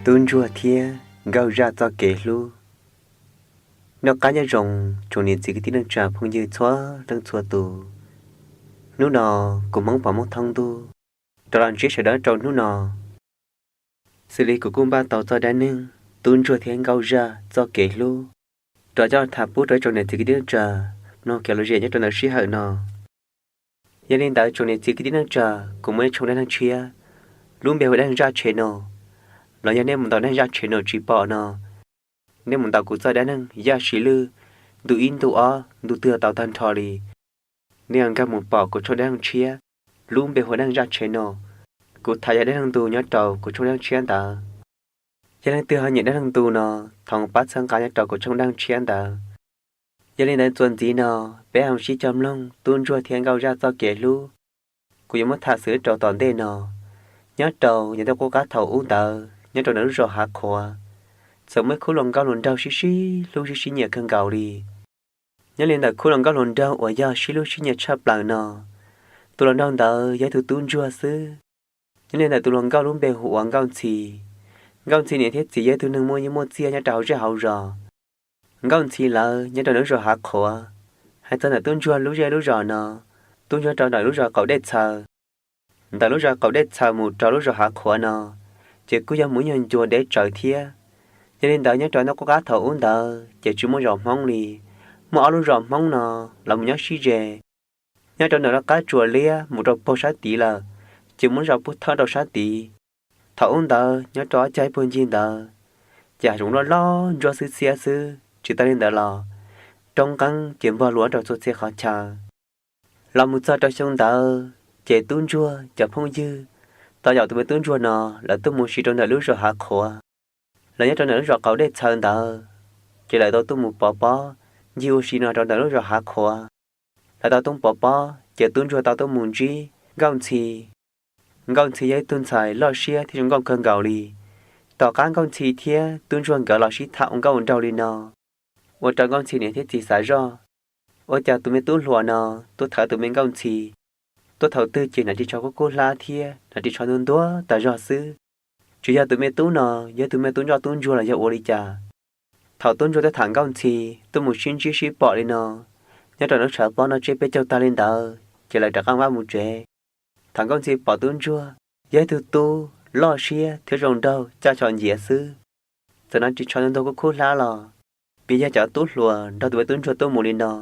Tub ntsuag thiab nkauj zaj txoj kev hlub. Noj qab nyob zoo tsoom niam txiv kwv tij neej tsa phooj ywg txhua leej txhua tus. Hnub no kuv Hmoob Pov Hmoob Thoob Ntuj rov los ntsib sawv daws rau hnub no. Xws li kuv kuj npaj tau txoj dab neeg tub ntsuag thiab nkauj zaj txoj kev hlub rov coj los tham pub rau ib tsoom niam txiv kwv tij neej tsa mloog kev lom zem nyob rau ntawm sij hawm no. Yog li ntawd tsoom niam txiv kwv tij neej tsa, kuv muaj ib tshooj dab neeg tshiab, lub npe hu dab neeg zaj tsheb no, los yog nej mus ntaus dab neeg zaj tsheb no tsis pom no, nej mus ntaus kuv txoj dab neeg Yaj Siv Lwj ntu ib ntu ob ntu twg tau tag nrho li, nej yuav nkag mus pom kuv tshooj dab neeg tshiab, lub npe hu dab neeg zaj tsheb no. Kuv tham yog dab neeg ntu nyob rau kuv tshooj dab neeg tshiab ntawd. Yog leej twg ho nyiam dab neeg ntu no, thov pab txhawb nqa nyob rau kuv tshooj dab neeg tshiab ntawd. Yog li ntawd txuas ntxiv no, peb ho sib cog mloog tub ntsuag thiab nkauj zaj txoj kev hlub. Kuv yuav muab tham xwb rau tom ntej no, nyob rau yav ntuj qub qab thaum ub ntawd nyob rau ntawm lub zos Hav Qhuav, txawm muaj ib khub hluas nkauj hluas nraug sib sib hlub sib sib nyiam kawg nkaus li. Nyob li ntawm khub hluas nkauj hluas nraug uas yog sib hlub sib nyiam tshaj plaws no, tus hluas nraug ntawd yog ib tug tub ntsuag xwb. Nyob li ntawm tus hluas nkauj lub npe hu ua Nkauj Ntxhi. Nkauj Ntxhi niam thiab txiv yog ib tug neeg muaj nyiaj muaj txiaj nyob rau hauv zej hauv zos. Nkauj Ntxhi lawv nyob rau ntawm lub zos Hav Qhuav. Hais txog ntawm tub ntsuag lub zej lub zos no, tub ntsuag rau ntawm lub zos Qaum Dej Txhaws. Ntawm lub zos Qaum Dej Txhaws mus rau lub zos Hav Qhuav no, ces kuj yog mus ib nyuag ncua deb tsawv thiab. Yog li ntawd nyob rau ntawm qub qab thaum ub ntawd ces tsis muaj zos Hmoob li, muaj ob lub zos Hmoob no los mus nyob sib ze. Nyob rau ntawm lub qab tsuas liab mus rau puag sab tid lawm, ces muaj lub zos Pub Thawj rau sab tid. Thaum ub ntawd nyob rau ob cag ib puag ncig ntawd, ces hav zoov loj loj ntsuab xwb xiab xwb, tsis tas li ntawd los roob nqeeb ces npog lug rau txhua txhia qhov chaw. Los mus txog rau xyoo ntawd ces tub ntsuag cov phooj ywg tau yaum tus me tub ntsuag no lawv tuaj mus ua si rau ntawm lub zos Hav Qhuav. Lawv nyob rau ntawm lub zos Qaum Dej Txhaws ntawd, ces lawv tau tuaj mus pov pob ncig ua si no rau ntawm lub zos Hav Qhuav. Lawv tau tuaj pov pob ces tub ntsuag tau tuaj mus ntsib Nkauj Ntxhi. Nkauj Ntxhi yog ib tug ntxhais loj siab thiab zoo nkauj kawg nkaus li. Tom qab Nkauj Ntxhi thiab tub ntsuag nkawd los sib tham ua nkauj ua nraug li no, ua rau Nkauj Ntxhi niam thiab txiv xav zoj, ua cas tus me tub hluas no tuaj thawv tus me Nkauj Ntxhi, tuaj thaum twg ces hnav ris tsho kub kub hlab thiab hnav ris tsho ntuag ntuag tas zog xwb. Tsuas yog tus me tub no yog tus me tub ntsoj tub ntsuag los yog ua li cas. Thaum tub ntsuag tuaj tham Nkauj Ntxhi, tuaj mus sib ntsib sib pom li no, nyob rau lub tshav pob noj tsiab peb caug tag li ntawd ces lawv rov qab vaj mus tsev. Thaum Nkauj Ntxhi pom tub ntsuag yog ib tug tub loj siab thiab zoo nraug caj xyov nciav xwb, txawm hnav ris tsho ntuag ntuag kub kub hlab los, vim yog cov tub hluas nrog tus me tub ntsuag tuaj mus li no,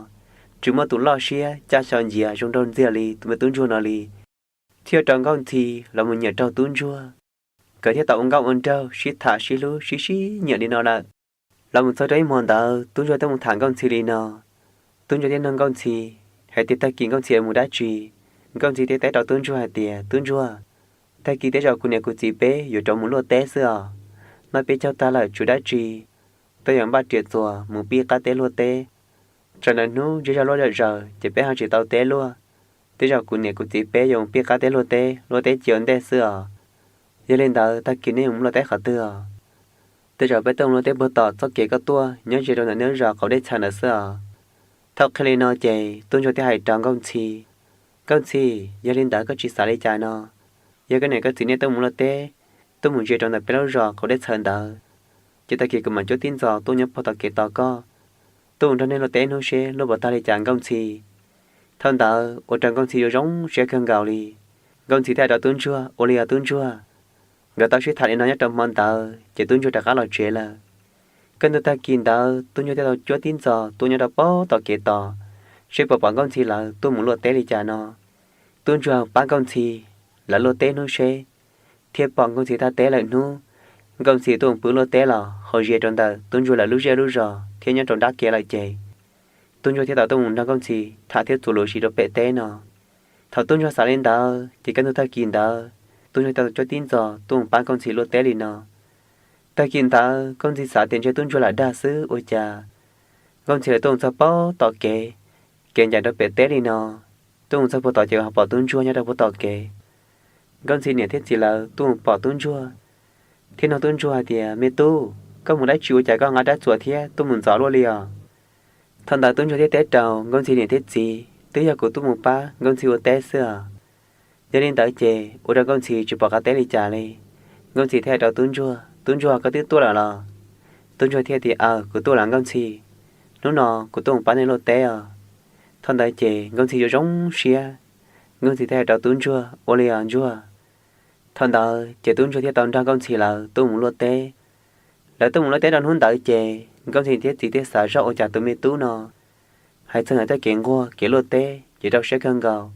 tsis muaj tus loj siab caj xyov nciav zoo nraug ntxiag li tus me tub ntsuag no li, thiaj ua rau Nkauj Ntxhi los mus nyiam raug tub ntsuag. Nkawd thiaj tau ua nkauj ua nraug sib tham sib hlub sib sib nyiam li no lawm. Los mus txog rau ib hmo ntawd tub ntsuag tuaj mus tham Nkauj Ntxhi li no. Tub ntsuag thiaj nug Nkauj Ntxhi hais tias tag kis Nkauj Ntxhi mus dab tsi. Nkauj Ntxhi thiaj teb rau tub ntsuag hais tias, Tub ntsuag, tag kis tej zaum kuv niam kuv txiv peb yuav rov mus luaj teb xwb os. Noj peb caug tag lawm tsum dab tsi, tej zaum npaj riam txuas mus pib qab teb luaj teb. Tsam lawm hnub ntsib zog luaj zom zaws ces peb ho tsis tau teb luaj. Tej zaum kuv niam kuv txiv peb yuav mus pib qab teb luaj teb, luaj teb cia ua ntej xwb os. Yog li ntawd tag kis nej yuav mus luaj teb qhov twg os? Tej zaum peb tuaj mus luaj teb puag tom txoj kev koj tuaj nyob ze rau ntawm nej lub zos Qaum Dej Txhaws ntawd xwb os. Thaum qhia li no ces tub ntsuag thiaj hais rau Nkauj Ntxhi, Nkauj Ntxhi, yog li ntawd koj tsis xav li cas no? Yog koj niam koj txiv nej tuaj mus luaj teb, tuaj mus ze rau ntawm peb lub zos Qaum Dej Txhaws ntawd, ces tag kis kuv mam cuab tib ntxos tuaj nyob puag tom kev tos koj, tuaj mus nrog nej luaj teb ib hnub seb luaj puas tag li cas Nkauj Ntxhi. Thaum ntawd ua rau Nkauj Ntxhi yuav zoo siab kawg nkaus li. Nkauj Ntxhi thiaj hais rau tub ntsuag, Ua li os tub ntsuag. Nkawd tau sib tham li no nyob rau hmo ntawd ces tub ntsuag rov qab los tsev lawm. Kaj ntug tag kis ntawd tub ntsuag thiaj tau cuab tib ntxos tuaj nyob rau puag tom kev tos, seb puas pom Nkauj Ntxhi lawv tuaj mus luaj teb li cas no. Tub ntsuag pab Nkauj Ntxhi lawv luaj teb hnub seb, thiaj pom Nkauj Ntxhi thaj teb lawm hnub. Nkauj Ntxhi tuaj mus pw luaj teb los ho ze rau ntawm tub ntsuag lawv lub zej lub zos thiab nyob rau nrab kev lawm ces tub ntsuag thiaj tau tuaj mus nrog Nkauj Ntxhi tham thiab txuas lus ua si rau pem teb no. Thaum tub ntsuag xav li ntawd ces kaj ntug tag kis ntawd tub ntsuag thiaj tau cuab tib ntxos tuaj mus pab Nkauj Ntxhi luaj teb li no. Tag kis ntawd Nkauj Ntxhi xav tias ntshe tub ntsuag lam dag xwb ua cas Nkauj Ntxhi lawv tuaj mus txog puag tom kev, kev ncaim rau pem teb li no. Tuaj mus txog puag tod ces ho pom tub ntsuag nyob rau puag tom kev. Nkauj Ntxhi niam thiab txiv lawv tuaj mus pom tub ntsuag thiab nug tub ntsuag hais tias, Me tub, koj mus dab tsi ua cas koj nqa rab txuas thiab tuaj mus ntxov luaj li os? Thaum ntawd tub ntsuag thiaj teb rau Nkauj Ntxhi niam thiab txiv, Twb yog kuv tuaj mus pab Nkauj Ntxhi ua teb xwb os. Yog li ntawd ces ua rau Nkauj Ntxhi tsis pom qab teb li cas li. Nkauj Ntxhi thiaj hais rau tub ntsuag, Tub ntsuag, koj twb tuaj lawm los? Tub ntsuag thiaj tias, Aws, kuv tuaj lawm Nkauj Ntxhi, hnub no kuv tuaj mus pab nej luaj teb os. Thaum ntawd ces Nkauj Ntxhi zoo zoo siab, Nkauj Ntxhi thiaj hais rau tub ntsuag, Ua li os ntsuag. Thaum ntawd ces tub ntsuag thiaj tau nrog Nkauj Ntxhi lawv tuaj mus luaj teb. Lawv tuaj mus luaj teb rau hnub ntawd ces Nkauj Ntxhi thiab txiv thiaj xav zoj ua cas tus me tub no hais txog ntawm tej kev nquag kev luaj teb ces rau siab kawg nkaus,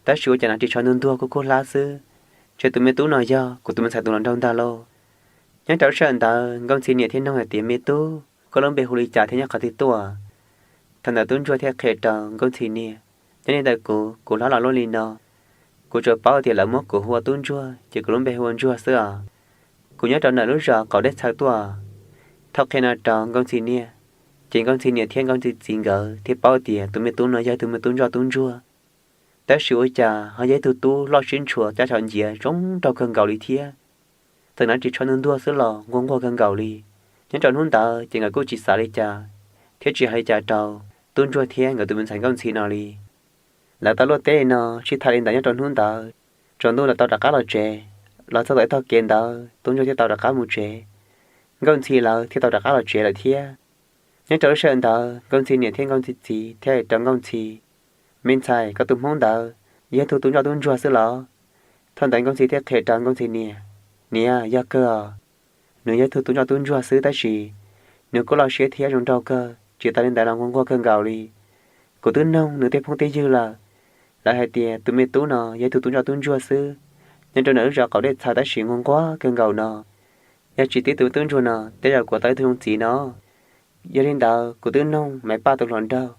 tab sis ua cas hnav ris tsho ntuag ntuag kub kub hlab xwb. Ces tus me tub no yog kuv tus me ntxhais tus hluas nraug ntag lauj. Nyob rau lub sij hawm ntawd Nkauj Ntxhi niam thiaj nug hais tias, Me tub, koj lub npe hu li cas thiab nyob qhov twg tuaj? Thaum ntawd tub ntsuag thiaj qhia rau Nkauj Ntxhi niam, Nyob li ntawm kuv, kuv hlob los luaj li no, kuv tsuas paub tias lawv muab kuv hu ua tub ntsuag ces kuv lub npe hu ua ntsuag xwb os. Kuv nyob rau ntawm lub zos qaum dej txhaw tuaj. Thaum qhia no rau Nkauj Ntxhi niam, ces Nkauj Ntxhi niam thiab Nkauj Ntxhi txiv nkawd thiaj paub tias tus me tub no yog tus me tub ntsoj tub ntsuag. Tab sis ua cas ho yog ib tug tub loj siab ntshua cab tsho nciav zoo nraug kawg nkaus li thiab. Txawm hnav ris tsho ntuag ntuag xwb los nquag nquag kawg nkaus li. Nyob rau hnub ntawd ces nkawd kuj tsis xav li cas thiab tsis hais li cas rau tub ntsuag thiab nkawd tus me ntxhais Nkauj Ntxhi no li. Lawv tau luaj teb li no sib tham li ntawd nyob rau hnub ntawd, tsaus ntuj lawv tau rov qab los tsev. Los txog tom ib tog kev ntawd tub ntsuag thiaj tau rov qab mus tsev, Nkauj Ntxhi lawv thiaj tau rov qab los tsev lawm thiab. Nyob rau lub sij hawm ntawd Nkauj Ntxhi niam thiab Nkauj Ntxhi txiv thiaj hais rau Nkauj Ntxhi, Me ntxhais, koj tus hmoob ntawd yog ib tug tub ntsoj tub ntsuag xwb los? Thaum ntawd Nkauj Ntxhi thiaj qhia rau Nkauj Ntxhi niam, Niam, yog kawg os. Nws yog ib tug tub ntsoj tub ntsuag xwb tab sis nws kuj loj siab thiab zoo nraug kawg, tsis tas li ntawd los nquag nquag kawg nkaus li. Kuv twb noog nws tej phooj tej ywg lawm, lawv hais tias tus me tub no yog ib tug tub ntsoj tub ntsuag xwb, nyob rau ntawm lub zos qaum dej txhaw tab sis nquag nquag kawg nkaus no. Yog tsis tib tus tub ntsuag no tej zaum kuv tau ib tug zoo txiv no. Yog li ntawd kuv twb noog Maiv Paj tus hluas nraug,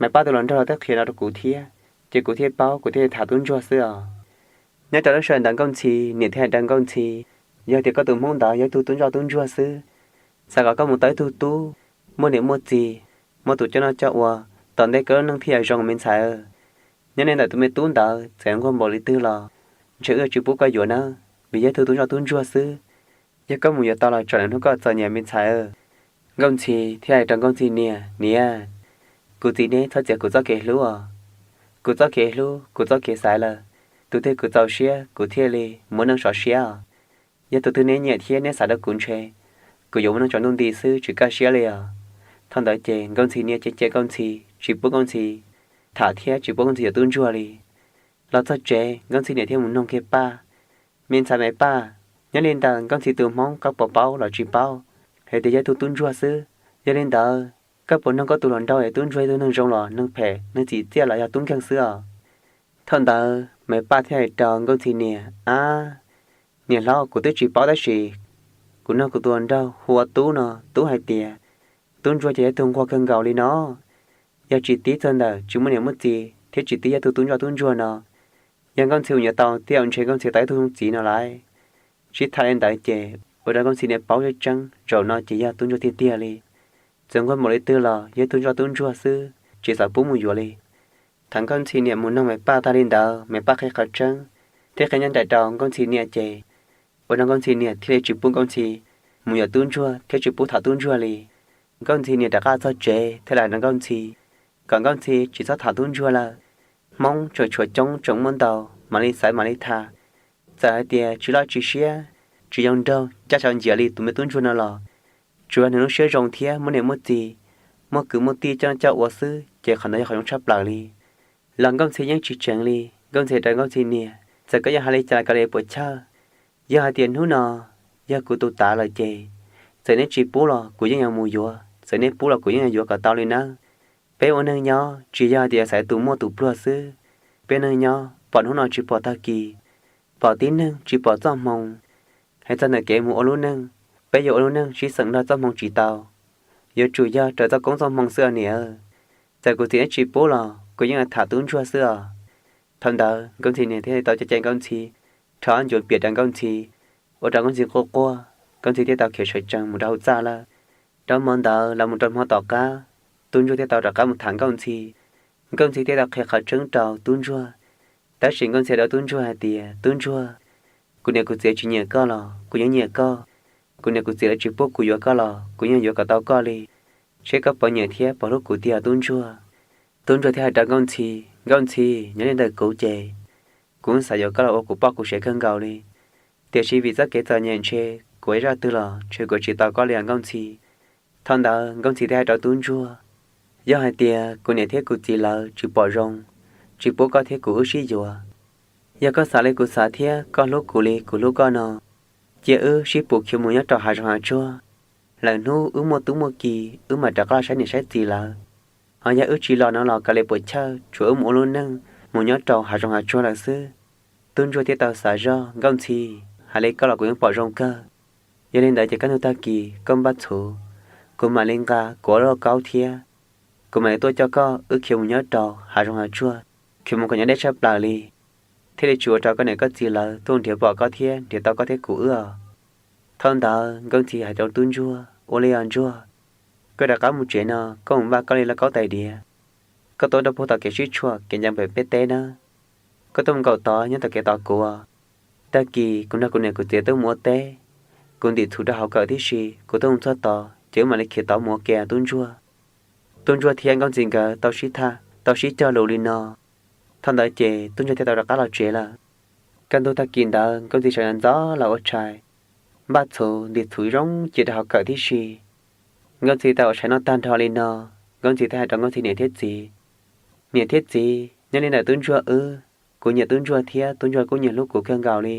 Maiv Paj tus hluas nraug los twb qhia no rau kuv thiab, ces kuv thiaj paub kuv thiaj tham tub ntsuag xwb os. Nyob rau lub sij hawm ntawd Nkauj Ntxhi niam thiaj hais rau Nkauj Ntxhi, Yog tias koj tus hmoob ntawd yog ib tug tub ntsoj tub ntsuag xwb, xav kom koj mus tau ib tug tub muaj niam muaj txiv, muaj tus coj noj coj ua, tom ntej koj lub neej thiaj yuav zoo me ntxhais. Nyob li ntawm tus me tub ntawd txawm nquag npaum li twg los ntshe wb yuav tsis pub koj yuav nawb, vim yog ib tug tub ntsoj tub ntsuag xwb. Yog koj mus yuav tau los tsam lwm hnub koj txom nyem me ntxhais. Nkauj Ntxhi thiaj hais rau Nkauj Ntxhi niam, Niam, kuv txiv neb txhob txiav kuv txoj kev hlub os. Kuv txoj kev hlub, kuv txoj kev xaiv lawm, tus twg kuv txaus siab kuv thiaj li muaj neej sov siab os. Yog tus twg neb nyiam thiab neb xav rau kuv ntshe kuv yuav ua neej tsaus ntuj nti xwb tsis kaj siab li os. Thaum ntawd ces Nkauj Ntxhi niam cem cem Nkauj Ntxhi, tsis pub Nkauj Ntxhi tham thiab tsis pub Nkauj Ntxhi yuav tub ntsuag li. Los txog tsev Nkauj Ntxhi niam thiaj mus noog kiag Paj, Me ntxhais Maiv Paj, nyob li ntawm Nkauj Ntxhi tus hmoob koj puas paub los tsis paub hais tias yog ib tug tub ntsuag xwb? Yog li ntawd koj puas noog koj tus hluas nraug es tub ntsuag yog ib tug neeg zoo los neeg phem, neeg txim txiaj los yog tub nkeeg xwb os? Thaum ntawd Maiv Paj thiaj hais rau Nkauj Ntxhi niam, Ab, niam hlob, kuv twb tsis paub tab sis kuv noog kuv tus hluas nraug hu ua Tub no, Tub hais tias tub ntsuag ces yog ib tug nquag kawg nkaus li no. Yog tsis tib txog ntawm tsis muaj niam muaj txiv thiab tsis tib yog ib tug tub ntsoj tub ntsuag no, yog Nkauj Ntxhi mus yuav tau tej zaum ntshe Nkauj Ntxhi tau ib tug zoo txiv no lauj. Sib tham li ntawd ces ua rau Nkauj Ntxhi niam paub tseeb tseeb zaum no ces yog tub ntsuag tiag tiag li. Txawm nquag npaum li twg los yog ib tug ntsoj tub ntsuag xwb, tsis xav pub mus yuav li. Thaum Nkauj Ntxhi niam mus noog Maiv Paj tag li ntawd, Maiv Paj qhia qhov tseeb thiab qhia nyob nraim rau Nkauj Ntxhi niam ces ua rau Nkauj Ntxhi niam thiaj li tsis pub Nkauj Ntxhi mus yuav tub ntsuag thiab tsis pub tham tub ntsuag li. Nkauj Ntxhi niam rov qab txog tsev thiaj li hais rau Nkauj Ntxhi kom Nkauj Ntxhi tsis txhob tham tub ntsuag lawm. Hmoob tseem tshuav coob tseem muaj ntau, mam li xaiv mam li tham. Txawm hais tias tsis loj tsis siab, tsis zoo nraug caj tsho nciav li tus me tub ntsuag no los tsuav nws lub siab zoo thiab muaj niam muaj txiv, muaj kwv muaj tij coj noj coj ua xwb ces qhov ntawd yog qhov zoo tshaj plaws li. Los Nkauj Ntxhi yeej tsis tseev li. Nkauj Ntxhi hais rau Nkauj Ntxhi niam, Txawm koj yuav hais li cas los koj li puas chawj, yog hais tias hnub no yog kuv tus tav lawm ces txawm neb tsis pub los kuv yeej yuav mus yuav, txawm neb pub los kuv yeej yuav yuav kom tau li nawb. Peb ua neeg nyob tsis yog hais tias xaiv tus muaj tus pluag xwb, peb ua neeg nyob pom hnub no tsis pom tag kis, pom tib neeg tsis pom txoj hmoo. Hais txog ntawm kev mus ua lub neej, peb yuav ua lub neej sib xeem nrog txoj hmoo tsis tau, yuav tsum yog raws txoj koob txoj hmoo xwb os niam. Txawm kuv txiv neb tsis pub los kuv yeej tham tub ntsuag xwb os. Thaum ntawd Nkauj Ntxhi niam thiaj li tau cem cem Nkauj Ntxhi, rho ncuav piam rau Nkauj Ntxhi, ua rau Nkauj Ntxhi quaj quaj, Nkauj Ntxhi thiaj tau khiav sawv tsees mus rau hauv txaj lawm. Rau hmo ntawd los mus rau hmo tom qab, tub ntsuag thiaj tau rov qab mus tham Nkauj Ntxhi. Nkauj Ntxhi thiaj tau qhia qhov tseeb rau tub ntsuag. Tab sis Nkauj Ntxhi hais rau tub ntsuag hais tias, Tub ntsuag, kuv niam kuv txiv tsis nyiam koj los kuv yeej nyiam koj. Kuv niam kuv txiv lawv tsis pub kuv yuav koj los kuv yeej yuav kom tau koj li. Seb koj puas nyiam thiab puas hlub kuv tiag tub ntsuag? Tub ntsuag thiaj hais rau Nkauj Ntxhi, Nkauj Ntxhi, nyob li ntawm kuv ces kuv xav yuav koj los ua kuv poj kuv sev kawg nkaus li. Tiam sis vim txoj kev txom nyem ntshe kuv ua zaj twg los ntshe kuv tsis tau koj li os Nkauj Ntxhi. Thaum ntawd Nkauj Ntxhi thiaj hais rau tub ntsuag, yog hais tias kuv niam thiab kuv txiv lawv tsis pom zoo, tsis pub koj thiab kuv wb sib yuav, yog koj xav li kuv xav thiab koj hlub kuv li kuv hlub koj no, cia wb sib pus khiav mus nyob rau hav zoov hav tsuag. Lwm hnub wb muaj tub muaj ki, wb mam rov qab los saib niam saib txiv lawv. Ho yog wb tsis los no los kav liam puas chawj, tsuav wb mus ua lub neej mus nyob rau hav zoov hav tsuag lawm xwb. Tub ntsuag thiaj tau xav zoj, Nkauj Ntxhi, hais li koj los kuv yeej pom zoo kawg. Yog li ntawd ces kaj ntug tag kis koj npaj txhuv, kuv mam li nqa kuv ob lauj kaub thiab kuv mam li tuaj coj koj wb khiav mus nyob rau hav zoov hav tsuag, khiav mus kom nyob deb tshaj plaws li, thiaj li tsis ua rau koj niam koj txiv lawv tuaj nrhiav pom koj thiab nrhiav tau koj thiab kuv wb os. Thaum ntawd Nkauj Ntxhi hais rau tub ntsuag, ua li os ntsuag, koj rov qab mus tsev no koj mus npaj koj li lauj kaub tais diav, koj tuaj rau puag tom kev sib tshuam kev ncaim pem peb teb nawb. Koj tuaj mus nkaum tod nyob tom kev tos kuv. Tag kis kuv nrog kuv niam kuv txiv tuaj mus ua teb, kuv ntim txhuv rau hauv kawm tib si, kuv tuaj mus txog tod ces wb mam li khiav tod mus ua ke tub ntsuag. Tub ntsuag thiab Nkauj Ntxhi nkawd tau sib tham tau sib cog lus li no. Thaum ntawd ces tub ntsuag thiaj tau rov qab los tsev lawm. Kaj ntug tag kis ntawd Nkauj Ntxhi sawv ntxov los ua tshais, npaj txhuv ntim txhuv zoo cia rau hauv kawm tib si. Nkauj Ntxhi tau ua tshais noj tag nrho li no, Nkauj Ntxhi thiaj hais rau Nkauj Ntxhi niam thiab txiv, niam thiab txiv, nyob li ntawm tub ntsuag wb, kuv nyiam tub ntsuag thiab tub ntsuag kuj nyiam hlub kuv kawg nkaus li.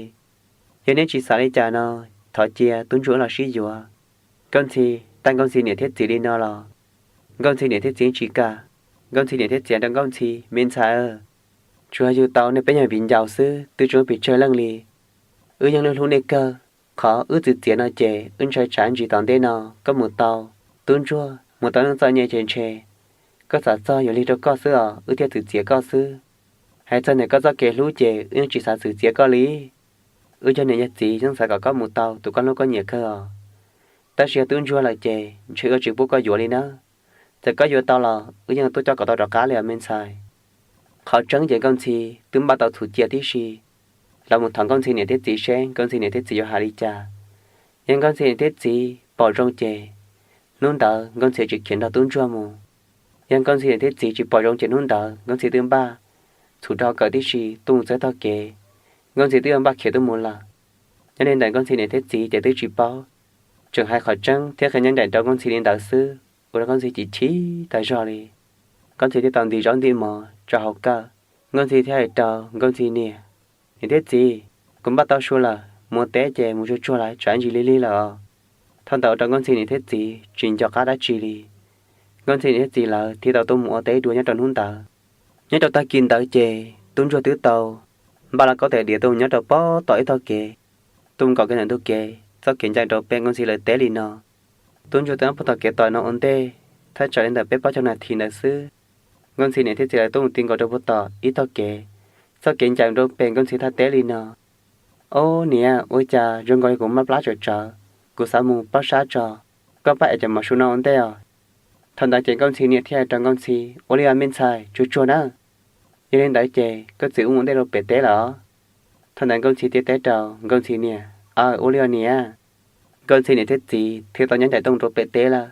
Yog neb tsis xav li cas no, thov cia tub ntsuag wb los sib yuav. Nkauj Ntxhi, tag Nkauj Ntxhi niam thiab txiv li no los Nkauj Ntxhi niam thiab txiv tsis kam. Nkauj Ntxhi niam thiab txiv hais rau Nkauj Ntxhi, me ntxhais, tsuas yog yug tau nej peb nyuag viv ncaus xwb twb tsis muaj pes tsawg leej li. Wb yeej hlub hlub nej kawg. Qhov wb txwv txiav no ces wb ntshai tsam ntsis tom ntej no koj mus tau tub ntsuag mus tau neej txom nyem ces ntshe koj xav txog yuav lig rau koj xwb os, wb thiaj txwv txiav koj xwb. Hais txog ntawm koj txoj kev hlub ces wb yeej tsis xav txwv txiav koj li. Wb yog niam yog txiv yeej xav kom koj mus tau tus koj hlub koj nyiam kawg os. Tab sis yog tub ntsuag lawm ces ntshe wb tsis pub koj yuav li nawb. Txawm koj yuav tau los wb yeej tuaj coj kom tau rov qab li os me ntxhais. Qhov tseeb ces Nkauj Ntxhi twb npaj tau txhuv cia tib si los mus thov Nkauj Ntxhi niam thiab txiv seb Nkauj Ntxhi niam thiab txiv yuav hais li cas. Yog Nkauj Ntxhi niam thiab txiv pom zoo ces hnub ntawd Nkauj Ntxhi tsis khiav nrog tub ntsuag mus. Yog Nkauj Ntxhi niam thiab txiv tsis pom zoo ces hnub ntawd Nkauj Ntxhi twb npaj txhuv rau kawm tib si tuaj mus txog tog kev, Nkauj Ntxhi twb yuav npaj khiav tuaj mus lawm. Nyob li ntawm Nkauj Ntxhi niam thiab txiv ces twb tsis paub, tseem hais qhov tseeb thiab qhia nyob nraim rau Nkauj Ntxhi li ntawd xwb, ua rau Nkauj Ntxhi chim chim tas zog li. Nkauj Ntxhi thiaj tau nti zaub nti mov tso hauv kawm. Nkauj Ntxhi thiaj hais rau Nkauj Ntxhi niam, niam thiab txiv, kuv npaj tau su lawm, mus teb ces mus tsuag tsuag lawm tsam ntsis lig lig lawm os. Thaum ntawd ua rau Nkauj Ntxhi niam thiab txiv tsis nco qab dab tsi li. Nkauj Ntxhi niam thiab txiv lawv thiaj tau tuaj mus ua teb dua nyob rau hnub ntawd. Nyob rau tag kis ntawd ces tub ntsuag twb tau npaj lauj kaub tais diav tuaj mus nyob rau pem tom ib tog kev, tuaj mus nkaum kiag ntawm ntug kev, txoj kev ncaim rau pem Nkauj Ntxhi lawv teb li no. Tub ntsuag twb nyob puag tom kev tos no ua ntej, thaj tsam li ntawm peb plaub caug nas this ntawd xwb, Nkauj Ntxhi niam thiab txiv lawv tuaj mus ti nkaus rau puag tom ib tog kev, txoj kev ncaim rau pem Nkauj Ntxhi thaj teb li no. Ob niam, ua cas zoo nkaus li kuv maj plab tsawv tsawv, kuv xav mus pab sab tso, koj pab ev cov mov su no ua ntej os. Thaum ntawd ces Nkauj Ntxhi niam thiaj hais rau Nkauj Ntxhi, ua li os me ntxhais, tsuag tsuag na. Yog li ntawd ces koj txiv wb mus ua ntej rau pem teb lawm os. Thaum ntawd Nkauj Ntxhi thiaj teb rau Nkauj Ntxhi niam, aw, ua li os niam. Nkauj Ntxhi niam thiab txiv thiaj tau nyob ncaim tuaj rau pem teb lawm.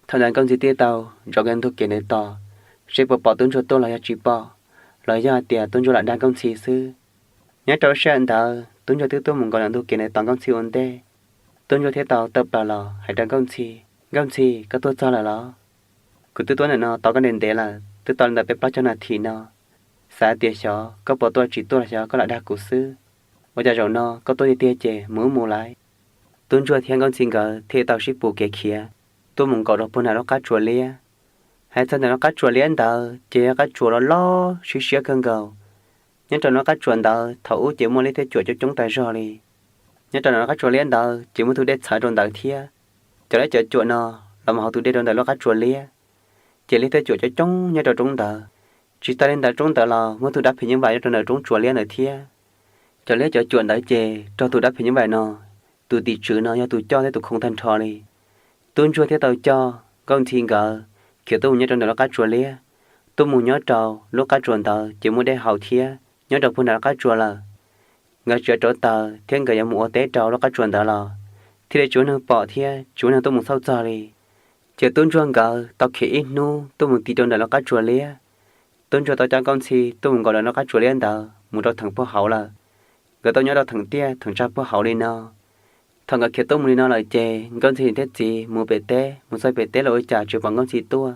Thaum ntawd Nkauj Ntxhi thiaj tau zov kiag ntug kev ntawd tos, seb puas pom tub ntsuag tuaj los yog tsis pom, los yog hais tias tub ntsuag lam dag Nkauj Ntxhi xwb. Nyob rau sij hawm ntawd tub ntsuag twb tuaj mus nkaus ntawm ntug kev ntawd tos Nkauj Ntxhi ua ntej. Tub ntsuag thiaj tau tawm plaws los hais rau Nkauj Ntxhi, Nkauj Ntxhi, koj tuaj txog lawm los? Kuv twb tuaj ntawm no tos koj ntev ntev lawm, twb tau li ntawm peb plaub caug nas this no. Xav hais tias xyov koj puas tuaj tsis tuaj los xyov koj lam dag kuv xwb. Ua cas zaum no koj tuaj tiag tiag ces mus wb mus lawm. Tub ntsuag thiab Nkauj Ntxhi nkawd thiaj tau sib pus kev khiav tuaj mus nkaum rau puag nram lub qab tsuas liab. Hais txog ntawm lub qab tsuas liab ntawd ces yog qab tsuas loj loj siab siab kawg nkaus. Nyob rau lub qab tsuas ntawd thaum ub ces muaj liab thiab cuam coob coob tas zog li. Nyob rau lub qab tsuas liab ntawd ces muaj tus dej txhawv rau ntawd thiab. Cov liab cov cuam no los mus hauv tus dej rau ntawm lub qab tsuas liab, ces liab thiab cuam coob coob nyob rau roob ntawd. Tsis tas li ntawd roob ntawd los muaj tus dab phim nyuj vais nyob rau ntawm roob tsuas liab ntawd thiab. Cov liab cov cuam ntawd ces raug tus dab phim nyuj vais no, tus tim tswv no yog tus coj thiab tus khoo tag nrho li. Tub ntsuag thiaj tau coj Nkauj Ntxhi nkawd khiav tuaj mus nyob rau ntawm lub qab tsuas liab. Tuaj mus nyob rau lub qab tsuas ntawd ces muaj dej haus thiab nyob rau puag nram lub qab tsuas lawm. Nkawd tsis rauv taws thiab nkawd yuav mus ua teb rau lub qab tsuas ntawd los thiaj li tsis muaj neeg pom thiab tsis muaj neeg tuaj mus xauj txog li. Ces tub ntsuag nkawd tau khiav ib hnub tuaj mus ti rau ntawm lub qab tsuas liab. Tub ntsuag tau coj Nkauj Ntxhi tuaj mus nkaum ntawm lub qab tsuas liab ntawd mus rau theem puag hauv lawm. Nkawd tau nyob rau theem tiaj theem tsag puag hauv li no. Thaum nkawd khiav tuaj mus li no lawm ces Nkauj Ntxhi niam thiab txiv mus pem teb, mus txog pem teb los ua cas tsis pom Nkauj Ntxhi tuaj.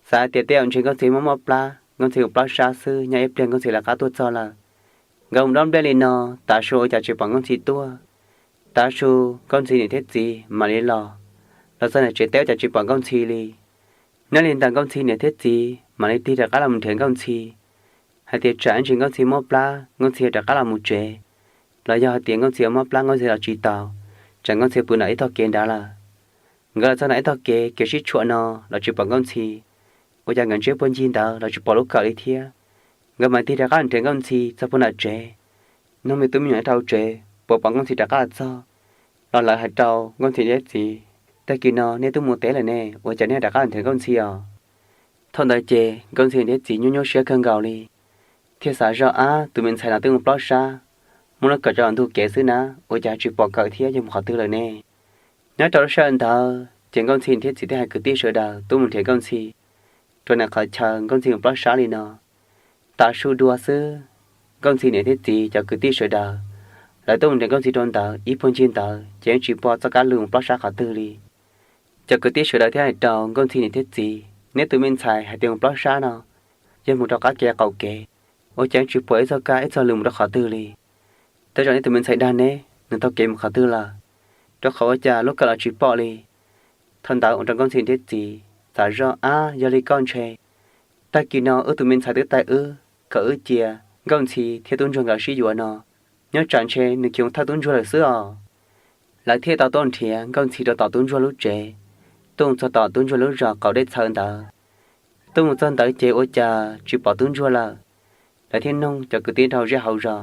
Xav hais tias tej zaum ntshe Nkauj Ntxhi mob mob plab, Nkauj Ntxhi mus plob sab xwb, nyob ib pliag Nkauj Ntxhi lawv qab tuaj txog lawm. Nkawd mus dob nplej li no, tav su ua cas tsis pom Nkauj Ntxhi tuaj. Tav su Nkauj Ntxhi niam thiab txiv mam li los, los txog ntawm tsev teb ua cas tsis pom Nkauj Ntxhi li. Nyob li ntawd Nkauj Ntxhi niam thiab txiv mam li tig rov qab los mus nrhiav Nkauj Ntxhi, hais tias tsam ib ntsis Nkauj Ntxhi mob plab, Nkauj Ntxhi rov qab los mus tsev, los yog hais tias Nkauj Ntxhi mob plab Nkauj Ntxhi los tsis taus, tsam Nkauj Ntxhi pw nram ib tog kev nrad lawm. Nkawd los txog nram ib tog kev, kev sib tshuam no los tsis pom Nkauj Ntxhi, ua cas nkawd ntseb puag ncig ntawd los tsis pom lub kawm li thiab. Nkawd mam tig rov qab los nrhiav Nkauj Ntxhi txog puag nram tsev. Nug me tub me nyuam nyob rau tsev puas pom Nkauj Ntxhi rov qab los txog, los lawv hais rau Nkauj Ntxhi niam thiab txiv, tag kis no nej twb mus teb lawm ne, ua cas nej rov qab los nrhiav Nkauj Ntxhi os? Thaum ntawd ces Nkauj Ntxhi niam thiab txiv nyuaj nyuaj siab kawg nkaus li, thiaj xav zoj, ab, tus me ntxhais no twb mus plob sab, muab lub kawm tso los ntug kev xwb na, ua cas tsis pom kawm thiab, yog mus qhov twg lawm ne? Nyob rau lub sij hawm ntawd ces Nkauj Ntxhi niam thiab txiv thiaj hais kwv tij sawv daws tuaj mus nrhiav Nkauj Ntxhi rau ntawm qhov chaw Nkauj Ntxhi mus plob sab li no. Tav su dua xwb, Nkauj Ntxhi niam thiab txiv cov kwv tij sawv daws lawv tuaj mus nrhiav Nkauj Ntxhi rau ntawd ib puag ncig ntawd ces yeej tsis pom txoj kab lus mus plob sab qhov twg li. Cov kwv tij sawv daws thiaj hais rau Nkauj Ntxhi niam thiab txiv, neb tus me ntxhais hais tias mus plob sab no, yog mus rau qab kev qaum kev, ua cas yeej tsis pom ib txoj kab ib txoj lus mus rau qhov twg li. Tej zaum neb tus me ntxhais dag neb, nws taug kev mus qhov twg lawm, rau qhov ua cas lub kawm los tsis pom li. Thaum ntawd ua rau Nkauj Ntxhi niam thiab txiv xav zoj, ab, yog li koj ntshe tag kis no wb tus me ntxhais twb taij wb kom wb cia Nkauj Ntxhi thiab tub ntsuag nkawd sib yuav no, nyob tsam ntshe nws khiav mus thawj tub ntsuag lawm xwb os. Lawv thiaj tau tuaj nrhiav Nkauj Ntxhi rau tom tub ntsuag lub tsev, tuaj txog tom tub ntsuag lub zos qaum dej txhawv ntawd. Tuaj mus txog ntawd ces ua cas tsis pom tub ntsuag lawm. Lawv thiaj noog cov kwv tij rau zej hauv zos,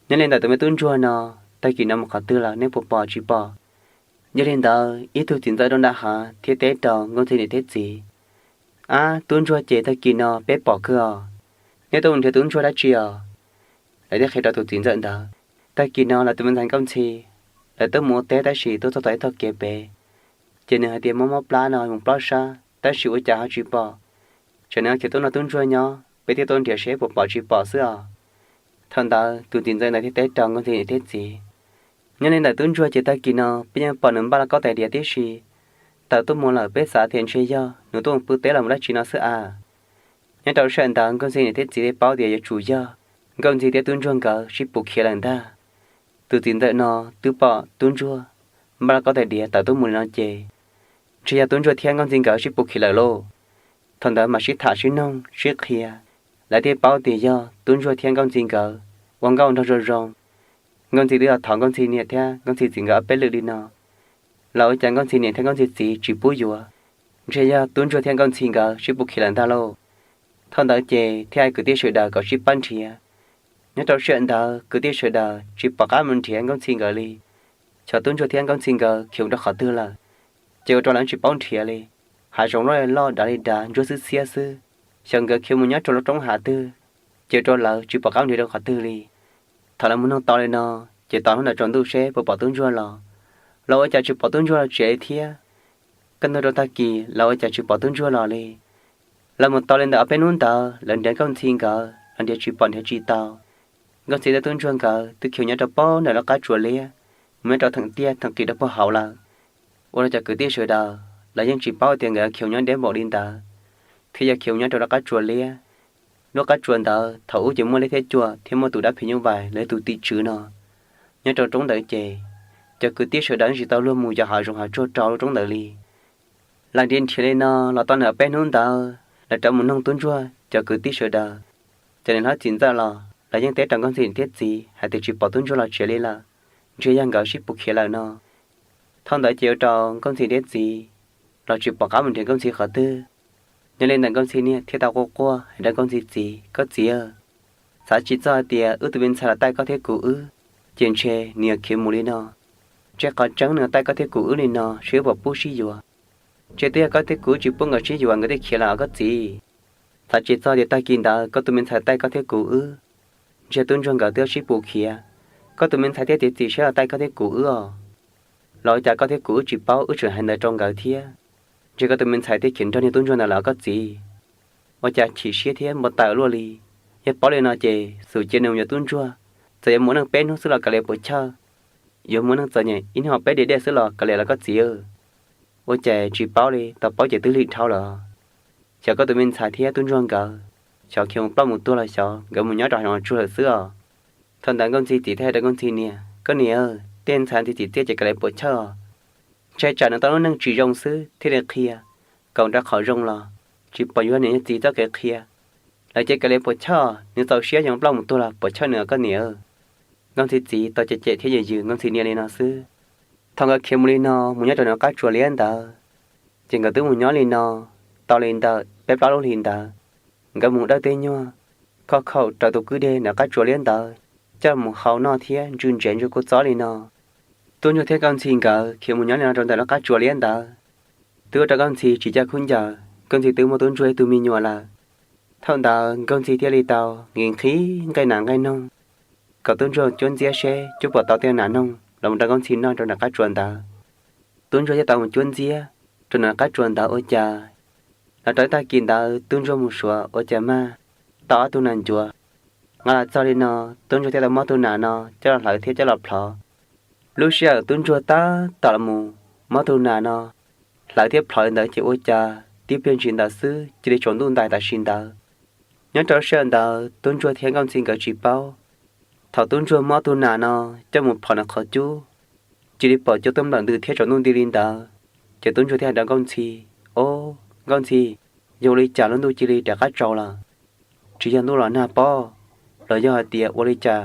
nyob li ntawm tus me tub ntsuag no, tag kis no mus qhov twg lawm, nej puas pom tsis pom? Yog li ntawd ib tug txiv ntxawm rau nram hav thiaj teb rau Nkauj Ntxhi niam thiab txiv, ab, tub ntsuag ces tag kis no peb pom kawg os, neb tuaj mus nrhiav tub ntsuag dab tsi os? Lawv thiaj qhia rau tus txiv ntxawm ntawd, tag kis no lawv tus me ntxhais Nkauj Ntxhi, lawv twb mus ua teb tab sis tuaj txog tom ib tog kev pem, ces nws hais tias mob mob plab no mus plob sab tab sis ua cas ho tsis pom. Tsam nws khiav tuaj nrog tub ntsuag nyob, peb thiaj tuaj nrhiav seb puas pom tsis pom xwb os. Thaum ntawd tus txiv ntxawm ntawd thiaj teb rau Nkauj Ntxhi niam thiab txiv, nyob li ntawm tub ntsuag ces tag kis no peb yeej pom nws npaj lauj kaub tais diav tib si tawm tuaj mus lawm, peb xav tias ntshe yog nws tuaj mus pw teb los mus dab tsi no xwb a. Nyob rau sij hawm ntawd Nkauj Ntxhi niam thiab txiv thiaj paub tias yuav tsum yog Nkauj Ntxhi thiab tub ntsuag nkawd sib pus khiav lawm ntag. Tus txiv ntxawm no twb pom tub ntsuag npaj lauj kaub tais diav tawm tuaj mus li no ces ntshe yog tub ntsuag thiab Nkauj Ntxhi nkawd sib pus khiav lawm lauj. Thaum ntawd mas sib tham sib noog sib qhia, lawv thiaj paub tias yog tub ntsuag thiab Nkauj Ntxhi nkawd ua nkauj nraug zoo zoo. Nkauj Ntxhi twb los thov Nkauj Ntxhi niam thiab Nkauj Ntxhi txiv nkawd ob peb lwm li no, los ua cas Nkauj Ntxhi niam thiab Nkauj Ntxhi txiv tsis pub yuav, ntshe yog tub ntsuag thiab Nkauj Ntxhi nkawd sib pus khiav lawm ntag lauj. Thaum ntawd ces thiaj hais kwv tij sawv daws kom sib pab nrhiav. Nyob rau sij hawm ntawd kwv tij sawv daws tsis pom qab mus nrhiav Nkauj Ntxhi nkawd li, xyov tub ntsuag thiab Nkauj Ntxhi nkawd khiav mus rau qhov twg lawm, ces ua rau lawv tsis paub nriav li. Hav zoov loj loj dav li dav ntsuab xwb xiab xwb, xyov nkawd khiav mus nyob rau lub roob hav twg, ces ua rau lawv tsis pom qab nrhiav rau qhov twg li. Thaum lawv mus noog tau li no, ces tos hnub ntawd tsaus ntuj seb puas pom tub ntsuag los, los ua cas tsis pom tub ntsuag los tsev li thiab. Kaj ntug rau tag kis los ua cas tsis pom tub ntsuag los li. Lawv mus tau li ntawm ob peb hnub ntawd lawv nrhiav Nkauj Ntxhi nkawd los nrhiav tsis pom nrhiav tsis tau. Nkauj Ntxhi thiab tub ntsuag nkawd twb khiav nyob rau pem ntawm lub qab tsuas liab, mus nyob rau theem tiaj theem qis rau puag hauv lawm. Ua rau cov kwv tij sawv daws lawv yeej tsis paub tias nkawd khiav nyob deb npaum li ntawd, thiab yog khiav nyob rau lub qab tsuas liab. Lub qab tsuas ntawd thaum ub ces muaj liab thiab cua thiab muaj tus dab phim nyuj vais los yog tus tim tswv no nyob rau roob ntawd ces cov kwv tij sawv daws yeej tsis tau luag mus yos hav zoov hav tsuag rau lub roob ntawd li. Lawv nrhiav nrhiav li no los tau nws ob peb hnub ntawd, lawv rov mus noog tub ntsuag cov kwv tij sawv daws, cov niam hlob txiv ntxawm los lawv yeej teb rau Nkauj Ntxhi thiab txiv hais tias tsis pom tub ntsuag los tsev li lawm, ntshe yog nkawd sib pus khiav lawm no. Thaum ntawd ces ua rau Nkauj Ntxhi thiab txiv los tsis pom qab mus nrhiav Nkauj Ntxhi qhov twg. Nyob li ntawm Nkauj Ntxhi niam thiaj tau quaj quaj hais rau Nkauj Ntxhi txiv, koj txiv, xav tsis txog hais tias wb tus me ntxhais los taij koj thiab kuv wb, ces ntshe nws yuav khiav mus li no. Ntshe qhov tseeb nws taij koj thiab kuv wb li no seb wb puas pub sib yuav. Ntshe twb yog koj thiab kuv wb tsis pub nkawd sib yuav nkawd thiaj khiav lawm os koj txiv. Xav tsis txog tias tag kis ntawd koj tus me ntxhais taij koj thiab kuv wb, ntshe tub ntsuag nkawd twb sib pus khiav, koj tus me ntxhais thiaj tiav txim siab los taij koj thiab kuv wb os. Los ua cas koj thiab kuv wb tsis paub wb tseem hais ntawd rau nkawd thiab, ntshe koj tus me ntxhais thiaj khiav nrog niag tub ntsuag ntawd lawm os koj txiv. Ua cas chim siab thiab npau taws luaj li. Yog paub li no ces xum cia nws mus yuav tub ntsuag, txawm yuav mus ua neej peb hnub xwb los kav liam puas chawj. yuav muaj neeg txom nyem ib hnub peb diav dej xwb los kav liam los koj txiv. Ua cas tsis paub li, tau paub ces twb lig dhau lawm. Xyov koj tus me ntxhais thiab tub ntsuag nkawd, xyov khiav mus ploj mus tuag los xyov nkawd mus nyob rau hauv tsuag lawm xwb os. Thaum ntawd Nkauj Ntxhi txiv thiaj hais rau Nkauj Ntxhi niam, koj niam, tej ntxhais ntxhi txiv txiaj ces kav liam puas chawj os. Ntshai tsam nws tau lub neej tsis zoo xwb thiaj li qhia, kom rau qhov zoo los tsis pom yog niam yog txiv txoj kev qhia. Lawv ces kav liam puas chawj, nws txaus siab yuav ploj mus tuag los puas chawj nws os koj niam. Nkauj Ntxhi txiv tau cem cem thiab yws yws Nkauj Ntxhi niam li no xwb. Thaum nkawd khiav mus li no mus nyob rau nram qab tsuas liab ntawd, ces nkawd twb mus nyob li no tau li ntawm peb plaub lub hlis ntawd. Nkawd mus dawb teb nyuag, khov khaum raws tus kwj deg nram qab tsuas liab ntawd coj mus hau noj thiab ntsw ntsev ntsw kua txob li no. Tub ntsuag thiab Nkauj Ntxhi nkawd khiav mus nyob li no rau ntawm lub qab tsuas liab ntawd, twb ua rau Nkauj Ntxhi tsis coj khaub ncaws, Nkauj Ntxhi twb muaj tub ntsuag ib tug me nyuam lawm. Thaum ntawd Nkauj Ntxhi thiaj li tau nqhis nqhis nqaij nas nqaij noog kom tub ntsuag cuab ntxiab seb cuab puas tau tej nas noog los mus rau Nkauj Ntxhi noj rau nram qab tsuas ntawd. Tub ntsuag thiaj tau mus cuab ntxiab rau nram qab tsuas ntawd ua cas los rau ib tag kis ntawd tub ntsuag mus suav ua cas mag tau ob tug nas ncuav. Nqa los txog li no, tub ntsuag thiaj tau muab tug nas no coj los hlawv thiab coj los plhov. Lub sij hawm tub ntsuag tab tom los mus muab tug nas no hlawv thiab plhov li ntawd ces ua cas tib pliag ntsis ntawd xwb cia li tsaus ntuj ntais tam sim ntawd. Nyob rau lub sij hawm ntawd tub ntsuag thiab Nkauj Ntxhi nkawd tsis paub. Thaum tub ntsuag muab tug nas no coj mus plhov nws qhov cub, cia li pom cua tuaj nplawm ntws thiab tsaus ntuj nti li ntawd, ces tub ntsuag thiaj hais rau Nkauj Ntxhi, Ob, Nkauj Ntxhi, yog ua li cas lub ntuj cia li rov qab tsaus lawm? Tsis yog ntuj los nag pob, los yog hais tias ua li cas,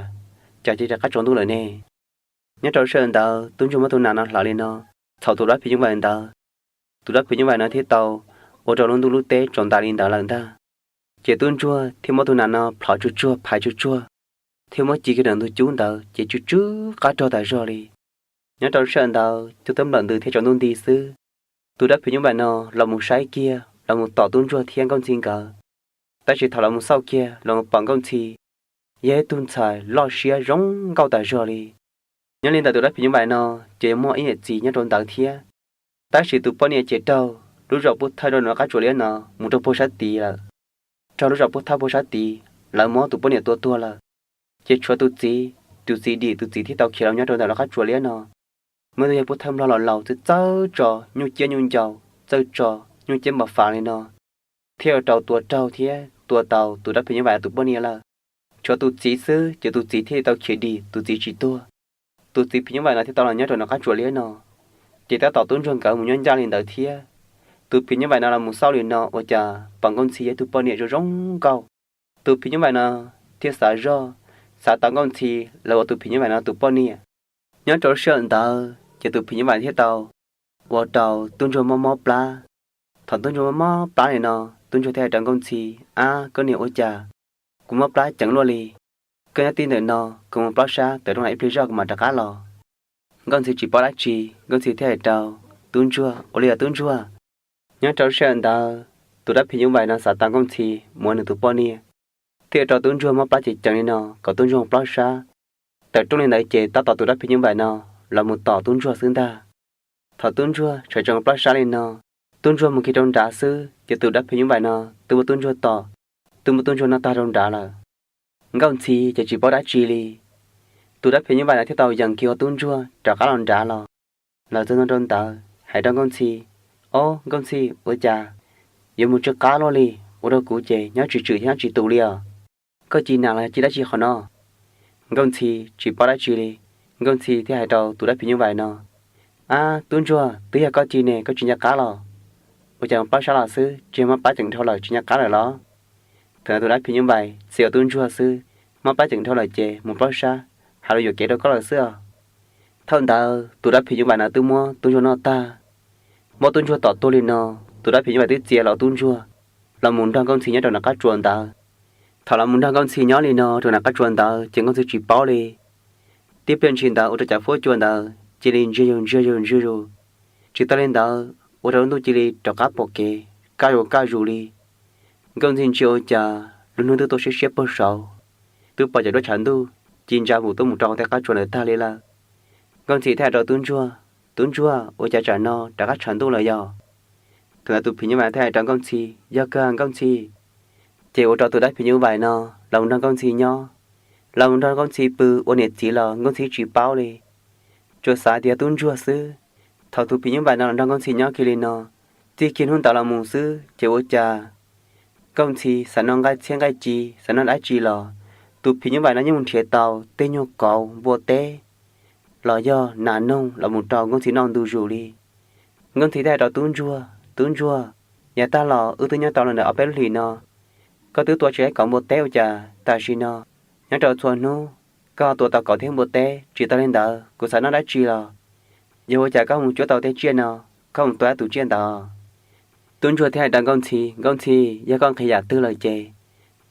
cas cia li rov qab tsaus ntuj lawm ne? Nyob rau lub sij hawm ntawd tub ntsuag muab tug nas no hlawv li no txhaum tus dab phim nyuj vais ntawd, tus dab phim nyuj vais no thiaj tau ua rau lub ntuj lub teb tsaus ntais li ntawd lawm ntag. Ces tub ntsuag thiaj muab tug nas no plhov tsuag tsuag phais tsuag tsuag, thiab muab ci kiag ntawm ntug cub ntawd ces tsw tsw qab rog tas zog li. Nyob rau lub sij hawm ntawd cua tuaj nplawm ntws thiab tsaus ntuj nti xwb, tus dab phim nyuj vais no los mus saib kiag los mus tom tub ntsuag thiab Nkauj Ntxhi nkawd. Tab sis thaum los mus xauj kiag los mus pom Nkauj Ntxhi yog ib tug ntxhais loj siab zoo nkauj tas zog li. Nyob li ntawm tus dab phim nyuj vais no ces yuav muaj ib niam txiv nyob rau ntawd thiab. Tab sis tus poj niam ces raug lub zos Pub Thawj rau nram qab tsuas liab no mus rau puag sab tid lawm. Raug lub zos Pub Thawj puag sab tid, lawv muab tus poj niam tua tuag lawm. Ces tshuav tus txiv, tus txiv dim tus txiv thiaj tau khiav los nyob rau ntawm lub qab tsuas liab no. Muaj ib tug yawg Pub Thawj Nplog laus laus txawj txawj tso nyuj ciab nyuj ncaus, txawj tso nyuj ciab npam fas li no, thiaj ua rau tua raug thiab tua tau tus dab phim nyuj vais tus poj niam lawm. Tshuav tus txiv xwb ces tus txiv thiaj li tau khiav dim, tus txiv tsis tuag. Tus txiv phim nyuj vais no thiaj tau los nyob rau nram qab tsuas liab no. Ces tab tom tub ntsuag nkawd mus nyob ncaj li ntawd thiab. Tus phim nyuj vais no los mus xauj li no ua cas pom Nkauj Ntxhi yog ib tug poj niam zoo zoo nkauj. Tus phim nyuj vais no thiaj xav zoj, xav tau Nkauj Ntxhi los ua tus phim nyuj vais no tus poj niam. Nyob rau lub sij hawm ntawd ces tus phim nyuj vais thiaj tau ua rau tub ntsuag mob mob plab. Thaum tub ntsuag mob mob plab li no, tub ntsuag thiaj hais rau Nkauj Ntxhi, Ab, koj niam, ua cas kuv mob plab ceev luaj li? Koj nyob tib ntawm no, kuv mus plob sab tawm rooj ib pliag zoj kuv mam rov qab los. Nkauj Ntxhi tsis paub dab tsi, Nkauj Ntxhi thiaj hais rau tub ntsuag, Ua li os tub ntsuag. Nyob rau lub sij hawm ntawd, tus dab phim nyuj vais no xav tau Nkauj Ntxhi mus ua nws tus poj niam, thiaj ua rau tub ntsuag mob plab ceev ceev li no kom tub ntsuag mus plob sab. Tawm rooj li ntawd ces tab tom tus dab phim nyuj vais no los mus tom tub ntsuag xwb ntag. Thaum tub ntsuag sawv tsees mus plob sab li no, tub ntsuag mus kiag rau nrad xwb ces tus dab phim nyuj vais no twb muab tub ntsuag tom, twb muab tub ntsuag noj tag rau nrad lawm. Nkauj Ntxhi ces tsis paub dab tsi li. Tus dab phim nyuj vais no thiaj tau yees kiag ua tub ntsuag rov qab los nrad los. Los txog ntua rau ntawd hais rau Nkauj Ntxhi, Ob, Nkauj Ntxhi, ua cas yuav mus tsw qab luaj li, ua rau kuv ces nyob tsis tswm thiab nyob tsis tus li os. Koj ci nas los ci dab tsi qhov no? Nkauj Ntxhi tsis paub dab tsi li. Nkauj Ntxhi thiaj hais rau tus dab phim nyuj vais no, Ab, tub ntsuag, twb yog koj ci ne, koj tsis nco qab los? Ua cas mus plob sab los xwb, tsis yog mob plab ceev dhau lawm tsis nco qab lawm los? Thaum ntawd tus dab phim nyuj vais txia ua tub ntsuag xwb, mob plab ceev dhau lawm ces mus plob sab, hais lus yuam kev rau koj lawm xwb os. Thaum ntawd tus dab phim nyuj vais no twb muab tub ntsuag noj tag. Muab tub ntsuag tom tuag li no, tus dab phim nyuj vais twb txia los tub ntsuag los mus nrog Nkauj Ntxhi nyob rau nram qab tsuas ntawd. Thaum los mus nrog Nkauj Ntxhi nyob li no rau nram qab tsuas ntawd ces Nkauj Ntxhi tsis paub li. Tib pliag ntshis ntawd ua rau cov huab cua ntawd cia li ntsiag zug ntsiag zug ntsiag zug. Tsis tas li ntawd ua rau lub ntuj cia li rov qab pom kev kaj zug kaj zug li. Nkauj Ntxhi ntsia ua cas lub hnub twb tuaj siab siab puag saud, twb pom cov duab tshav ntuj ci ntsa vus tuaj mus rau hauv tej qab tsuas ntawd tag li lawm. Nkauj Ntxhi thiaj hais rau tub ntsuag, Tub ntsuag, ua cas tsam no rov qab tshav ntuj lawm yog? Thaum ntawd tus phim nyuj vais thiaj hais rau Nkauj Ntxhi, Yog kawg Nkauj Ntxhi. Ces ua rau tus dab phim nyuj vais no los mus nrog Nkauj Ntxhi nyob, los mus nrog Nkauj Ntxhi pw ua niam txiv los Nkauj Ntxhi tsis paub li. tsuas xav tias yog tub ntsuag xwb. Thaum tus phim nyuj vais no los nrog Nkauj Ntxhi nyob kiag li no, txij kiag hnub ntawd los mus xwb ces ua cas Nkauj Ntxhi xav noj nqaij txhiab nqaij ci, xav noj dab tsi los tus phim nyuj vais no yeej mus nrhiav tau tej nyuag kauv npua teb los yog nas noog los mus rau Nkauj Ntxhi noj ntu zus li. Nkauj Ntxhi thiaj hais rau tub ntsuag, tub ntsuag, yav tag los wb twb nyob tau los ntawm ob peb lub hlis no, koj twb tua tsis tau kauv npua teb ua cas tam sim no nyob rau txhua hnub koj tua tau kauv thiab npua teb. Tsis tas li ntawd kuv xav noj dab tsi los yog ua cas koj mus cuab tau tej tsiaj no, koj mus tua tus tsiaj ntawd. Tub ntsuag thiaj hais rau Nkauj Ntxhi, Nkauj Ntxhi, yog koj nqhis yam twg lawm ces